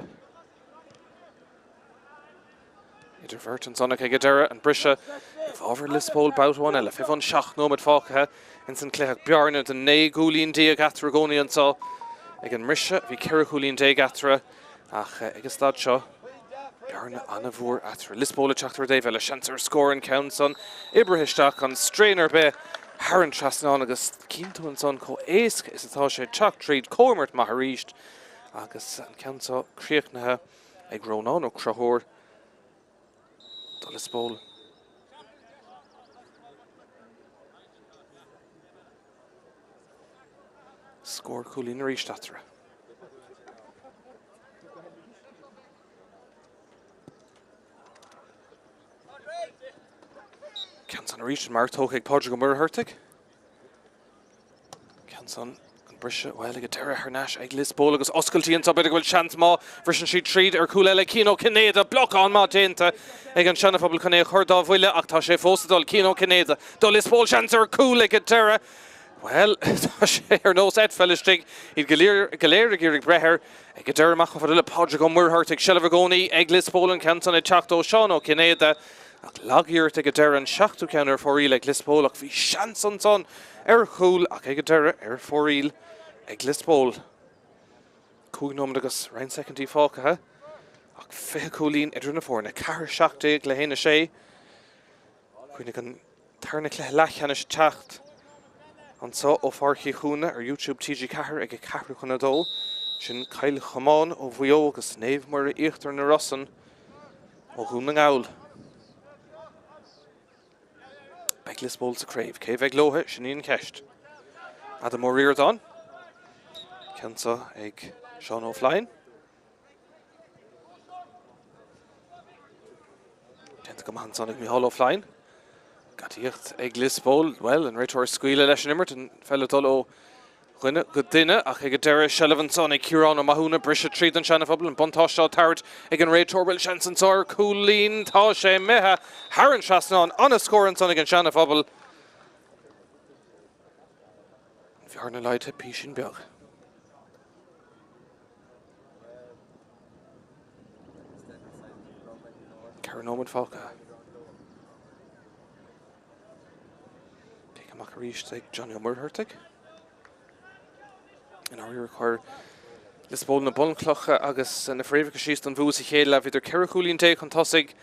Idir bheirt ansan ach ag an deireadh, an briseadh i bhfabhar Lios Póil babhta amháin eile. 27 nóiméad fágtha ins an cluiche. Bearna de 19 gcúilín eatarthu i gcónaí anseo ag an mbriseadh. Bhí 14 chúilín eatarthu ach ag an staid seo, bearna an-mhór eatarthu. Lios Póil ag teacht ar an dtaobh eile. Seans ar scór an ceann san oibrithe isteach gan straon ar bith thar an trasnán agus cíonn tú ansan chomh éasca is atá sé teacht tríd. Comhimirt maith arís agus an ceann seo críochnaithe. Ag Rónán Ó Conchúir do Lios Póil. Scór cúilín arís eatarthu. Ceann san arís an marc tógtha ag Pádraig Ó Muircheartaigh. Ceann san an briseadh, bhuel, ag an deireadh thar n-ais ag Lios Póil agus oscailtí anseo, b'fhéidir go bhfuil seans maith, bhriseann siad tríd ar chúl eile, Cian Ó Cinnéide, blocáil maith déanta ag an Seanaphobal chun é a chur dá bhuille ach tá sé fós ag dul, Cian Ó Cinnéide do Lios Póil, seans ar chúl ag an deireadh, bhuel, tá sé ar nós eitpheil istigh, iad go léir go léir ag iarraidh breith air, ag an deireadh amach chomh fada le Pádraig Ó Muircheartaigh, seilbh i gcónaí ag Lios Póil, an ceann san ag teacht ó Seán Ó Cinnéide. Ach lag-iarracht ag an deireadh, an seachtú ceann ar fóraoil ag Lios Póil ach bhí seans ansan ar chúl ach ag an deireadh ar fóraoil ag Lios Póil. 5 nóiméad agus roinnt soicindí fágtha ach 20 cúilín idir na foirne, 4 17 le 1 6. Cuimhnigh an tarna cluiche leathcheannais ag teacht anseo ó Pháirc Uí Chúna ar YouTube TG4 ag a ceathrú chun a dó. Sin Cill Chomáin ó Mhaigh Eo agus Naomh Muire Íochtar na Rosann. Ó Dhún na nGall. Beidh Lios Póil sa craobh. Cé bheidh leo? Sin í an cheist. Adam Ó Ríordáin. Ceann seo ag Seán Ó Floinn. Déanta go maith ansan ag Micheál Ó Floinn. Gadaíocht ag Lios Póil. Bhuel, an réiteoir ag scaoileadh leis an imirt, an pheil ag dul ó dhuine go duine ach ag an deireadh, seilbh ansan ag Ciarán Ó Mathúna, briseadh tríd an Seanaphobal, an buntáiste á tabhairt ag an réiteoir, bhfuil seans anso ar chúilín, tá sé imithe thar an trasnán, an-scór ansan ag an Seanaphobal. An bhearna laghdaithe písín beag. 4 nóiméad fágtha. Cic amach arís ag Johnny Ó Muircheartaigh. I ndáiríre chuir Lios Póil na bunchlocha agus na fréamhacha síos don bhua sa chéad leath. Bhíodar 14 chúilín chun tosaigh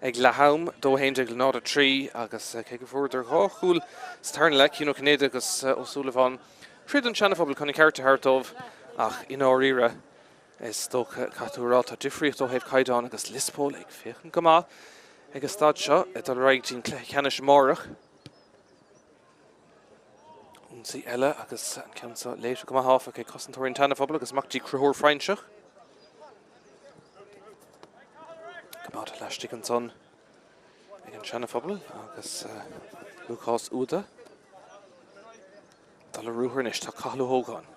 ag leath am, 2 11 le 0 3 agus cé go bhfuaireadar dhá chúl sa tarna leath, Cian Ó Cinnéide agus Ó Súilleabháin, throid an Seanaphobal chun a ceart a thabhairt dóibh ach i ndáiríre Is dócha, caithfidh tú a rá, tá difríocht ó thaobh caighdeáin agus Lios Póil ag féachaint go maith ag an staid seo ag dul ar aghaidh dtí'n cluiche ceannais amárach. Ionsaí eile agus an ceann seo léite go maith áfach ag cosantóirí an tSeanaphobail agus amach dtí Conchúr Proinsias. Coimeádta laistigh ansan ag an Seanaphobal agus Lúcás Úda. Dul ar ruathar anois, tá Cathal Ó hÓgáin.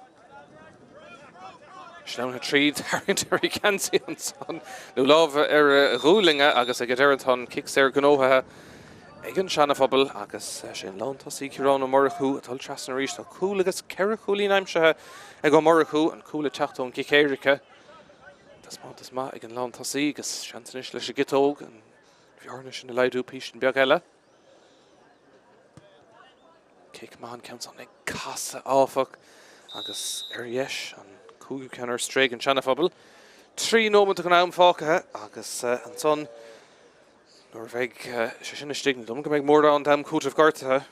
Sleamhnaithe tríd, tarraingt ar a gheansaí ansan, nó lámh ar a ghualainn agus ag an deireadh tá an cic saor gnóthaithe ag an Seanaphobal agus sé an lántosaí Ciarán Ó Murchú ag dul trasna arís. Tá cúl agus ceithre chúilín aimsithe ag Ó Murchú, an cúl ag teacht ón gcic éirice. Taispeántas maith ag an lántosaí agus seans anois leis an gciotóg an bhearna sin a laghdú písín beag eile. Cic maith an ceann san ag casadh áfach agus ar dheis an cúigiú ceann ar strae ag an Seanaphobal. 3 nóiméad den am fágtha agus ansan nuair a bheidh sé sin istigh, ní dóigh liom go mbeidh mórán d'am cúitimh gortaithe.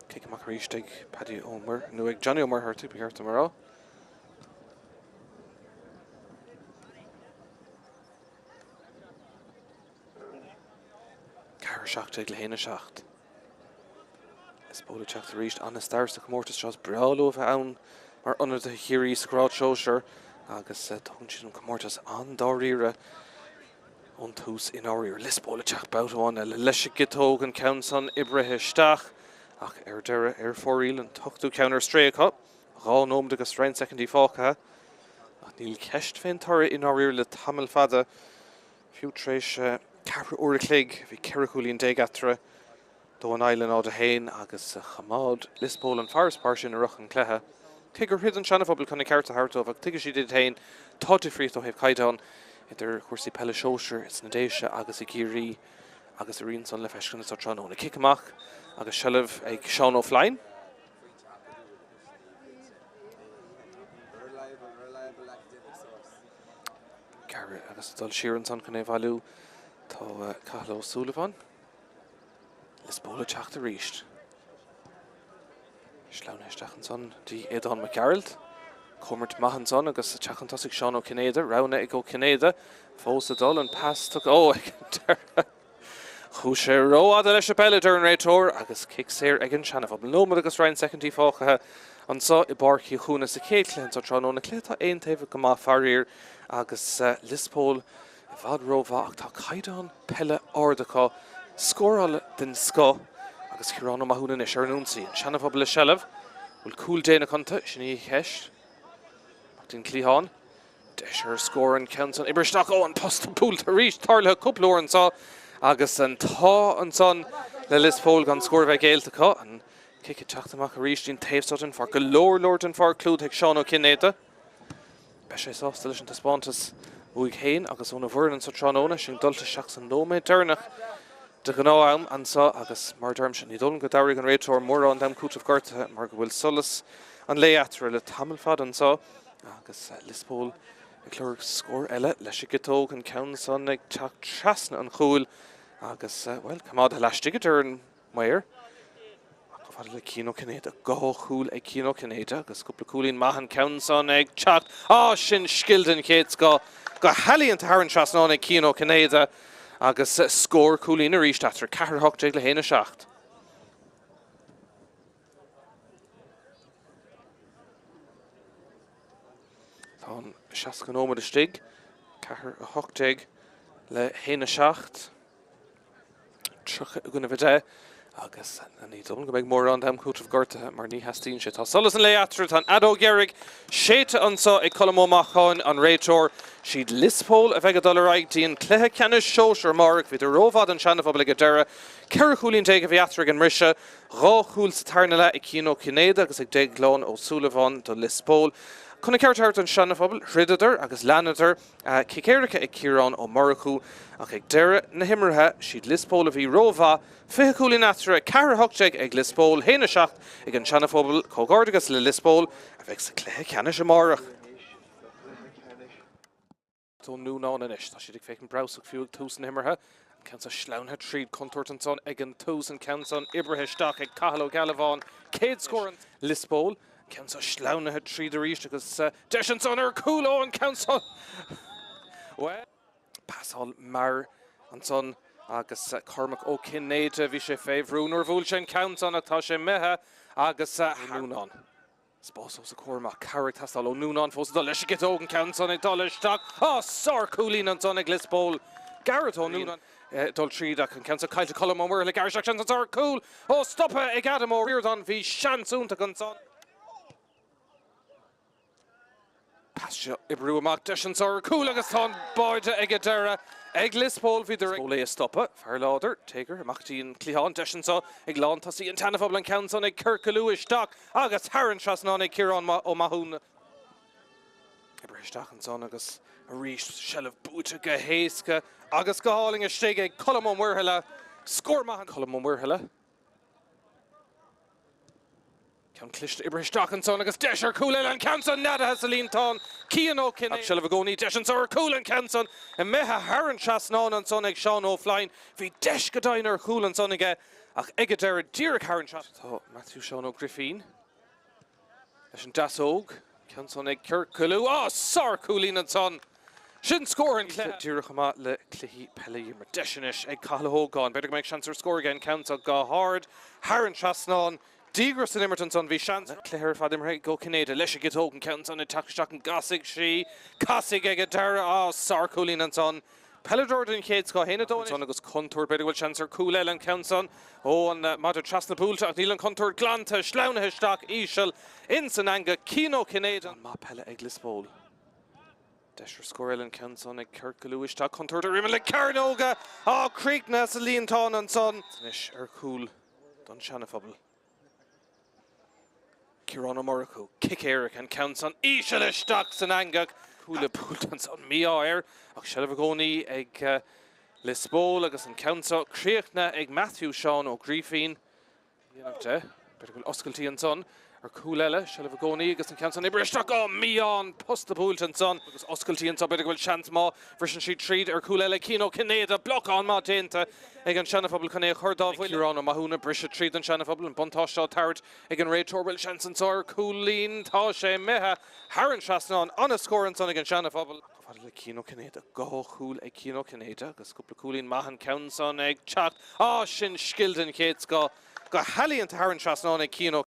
Cic amach arís ag Paddy Ó Muir, nó ag Johnny Ó Muircheartaigh, ba cheart dom a rá. 4 17 le 1 7. Lios Póil ag teacht arís an-stair sa chomórtas seo. Is breá leo a bheith ann mar ionadaithe Chiarraí sa ghrád sóisear agus tógann siad an comórtas an-dáiríre ón tús i ndáiríre. Lios Póil ag teacht babhta amháin eile leis an gciotóg, an ceann san oibrithe isteach ach ar deireadh ar fóraoil an t-ochtú ceann ar strae acu. 2 nóiméad agus roinnt soicindí fágtha ach níl ceist fén toradh i ndáiríre le tamall fada. Fiú tar éis ceathrú uair a chloig bhí 14 chúilín eatarthu. 2 in aghaidh le 0 1 agus choimeád Lios Póil an farasbarr sin i rith an chluiche. Cé gur throid an Seanaphobal chun a ceart a thabhairt dóibh ach tuigfidh siad iad féin, tá difríocht ó thaobh caighdeáin idir chúrsaí peile sóisir sna Déise agus i gCiarraí agus a rian san le feiscint anso tráthnóna. Cic amach agus seilbh ag Seán Ó Floinn. Gearradh agus ag dul siar ansan chun é a bhailiú tá Cathal Ó Súilleabháin. Lios Póil ag teacht arís. Sleamhnaithe isteach ansan dtí Aodán Mac Gearailt. Comhimirt maith ansan agus teacht chun tosaigh Seán Ó Cinnéide. Roghanna ag Ó Cinnéide. Fós ag dul an pas tugtha. Ó, ag an deireadh. Chuaigh sé rófhada leis an bpeil, a deir an réiteoir, agus cic saor ag an Seanaphobal. Nóiméad agus roinnt soicindí fágtha. Anseo i bPáirc Uí Chúna sa chéad chluiche anseo tráthnóna, cluiche atá aontaobhach go maith faraor agus Lios Póil i bhfad rómhaith ach tá caighdeán peile ard acu, scóráil den scoth agus Ciarán Ó Mathúna anois ar an ionsaí. An Seanaphobal i seilbh, bhfuil cúl déanach iontu? Sin í an cheist. Amach dtí'n cliathán. Deis ar scór an ceann san oibrithe isteach ó an posta buailte arís. Tarlaithe cúpla uair anseo agus an t-ádh ansan le Lios Póil gan scór a bheith géillte acu. An cic ag teacht amach arís dtí'n taobh seo den pháirc. Go leor leor den pháirc clúdaithe ag Seán Ó Cinnéide. Beidh sé sásta leis an taispeántas uaidh féin agus óna bhfoireann anseo tráthnóna. Sinn dulta isteach sa nóiméad deireanach de ghnáth-am anseo agus mar a deirimse, ní dóigh liom go dtabharfaidh an réiteoir mórán d'am cúitimh gortaithe mar go bhfuil solas an lae eatarthu le tamall fada anseo. Agus Lios Póil ag lorg scór eile leis an gciotóg, an ceann san ag teacht trasna an chúil agus, bhuel, coimeádaithe laistigh, a deir an maor. Ach chomh fada le Cian Ó Cinnéide, dhá chúl ag Cian Ó Cinnéide agus cúpla cúilín maith, an ceann san ag teacht. Á, sin scil den chéad scoth! Go healaíonta thar an trasnán ag Cian Ó Cinnéide agus scór cúilín arís eatarthu, 4-18 le 1-7. Tá an 60 nóiméad istigh, 4, 18 le 1, 7, 30 i gcoinnibh 10 agus ní dóigh liom go mbeidh mórán d'am cúitimh gortaithe mar ní theastaíonn sé. Tá solas an lae eatarthu, tá an fheadóg dheiridh séidte anseo ag Colm Ó Macháin, an réiteoir. Siad Lios Póil a bheidh ag dul ar aghaidh dtí an cluiche ceannais sóisir amárach. Bhíodar rómhaith don Seanaphobal ag an deireadh. 14 chúilín a bhí eatarthu ag an mbriseadh. Dhá chúl sa tarna leath ag Cian Ó Cinnéide agus ag Déaglán Ó Súilleabháin do Lios Póil. Chun an ceart a thabhairt don Seanaphobal, throideadar agus leanadar, cic éirice ag Ciarán Ó Murchú ach ag deireadh na himeartha, siad Lios Póil a bhí rómhaith, 20 cúilín eatarthu, 4, 18 ag Lios Póil, 1, 7 ag an Seanaphobal. Comhghairdeachas le Lios Póil a bheidh sa chluiche ceannais amárach. Ó Núnáin anois. Tá siad ag féachaint breabhsach fiú ag tús na himeartha. An ceann seo sleamhnaithe tríd contúirt ansan ag an tús. An ceann san oibrithe isteach ag Cathal Ó Gealbháin. Céad scór an. Lios Póil. An ceann seo sleamhnaithe tríd arís agus deis ansan ar chúl ó an ceann seo. Bhuel. Pasáil mear ansan agus Cormac Ó Cinnéide, bhí sé fé bhrú nuair a bhuail sé an ceann san ach tá sé imithe agus Ó Núnáin. Spás os a comhair amach, cabhair ag teastáil ó Núnán fós ag dul leis an gciotóg, an ceann san ag dul isteach. Á, sár-chúilín ansan ag Lios Póil. Gareth Ó Núnáin ag dul tríd ach an ceann seo caillte Colm Ó Muirthile gearradh isteach seans ansan ar chúl. Ó, stoptha ag Adam Ó Ríordáin, bhí seans iontach ansan. Pas seo oibriú amach deis anso ar chúl agus tá an báide ag an deireadh ag Lios Póil. Bhíodar ag é a stopadh. Fear láidir, téagartha amach dtí an cliathán. Deis anso ag lántosaí an tSeana-Phobail an ceann san ag ciorcalú isteach agus thar an trasnán ag Ciarán Ó Mathúna. Oibrithe isteach ansan agus arís seilbh buaite go héasca agus go hálainn istigh ag Colm Ó Muirthile. Scór maith Colm Ó Muirthile. Ceann cliste oibrithe isteach ansan agus deis ar chúl eile, an ceann san neadaithe sa líontán, Cian Ó Cinnéide. Ach seilbh i gcónaí, deis anso ar chúl, an ceann san imithe thar an trasnán ansan ag Seán Ó Floinn. Bhí deis go deimhin ar chúl ansan aige ach ag an deireadh díreach thar an trasnán. Tá Matthew Seán Ó Grifín leis an deasóg, ceann san ag ciorcalú, á, sár-chúilín ansan! Sin scór an chluiche. Díreach chomh maith le cluichí peile Dhíarmaid. Deis anois ag Cathal Ó hÓgáin. B'fhéidir go mbeidh seans ar scór aige, an ceann seo go hard thar an trasnán. Díograis san imirt ansan. Bhí seans. Cluiche ar fad imeartha ag Ó Cinnéide leis an gciotóg. An ceann san ag teacht isteach an gcasfaidh sí. Casfaidh ag an deireadh. Á, sárchúilín ansan. Peileadóir den chéad scoth. 1, 2 ansan agus contúirt. B'fhéidir go bhfuil seans ar chúl eile. An ceann san ó an maide trasna buailte ach níl an chontúirt glanta. Sleamhnaithe isteach íseal ins an eangach. Cian Ó Cinnéide. An maith peile ag Lios Póil. Deis ar scór eile an ceann san ag ciorcalú isteach contúirt ar imeall na cearnóige. Á, críochnaithe sa líontán ansan. Anois ar chúl don Seana-Phobal. Ciarán Ó Murchú, cic éirice an ceann san íseal isteach san eangach. Cuaille buailte ansan, mí-ádh air ach seilbh i gcónaí ag Lios Póil agus an ceann seo críochnaithe ag Matthew Seán Ó Grífín. Dhéanamh de. B'fhéidir go bhfuil oscailtí ansan ar chúl eile. Seilbh i gcónaí agus an ceann san oibrithe isteach. Ó, mí-ádh, an posta buailte ansan agus oscailtí anso. B'fhéidir go bhfuil seans má bhriseann siad tríd ar chúl eile. Cian Ó Cinnéide, blocáil maith déanta ag an Seana-Phobal chun é a chur dá bhuille. Ciarán Ó Mathúna, briseadh tríd an Seana-Phobal. An buntáiste á tabhairt ag an réiteoir. Bhfuil seans anso ar chúilín? Tá sé imithe thar an trasnán. An-scór ansan ag an Seana-Phobal. Chomh fada le Cian Ó Cinnéide. Dhá chúl ag Cian Ó Cinnéide agus cúpla cúilín maith an ceann san ag teacht. Á, sin scil den chéad scoth. Go healaíonta thar an trasnán ag Cian Ó.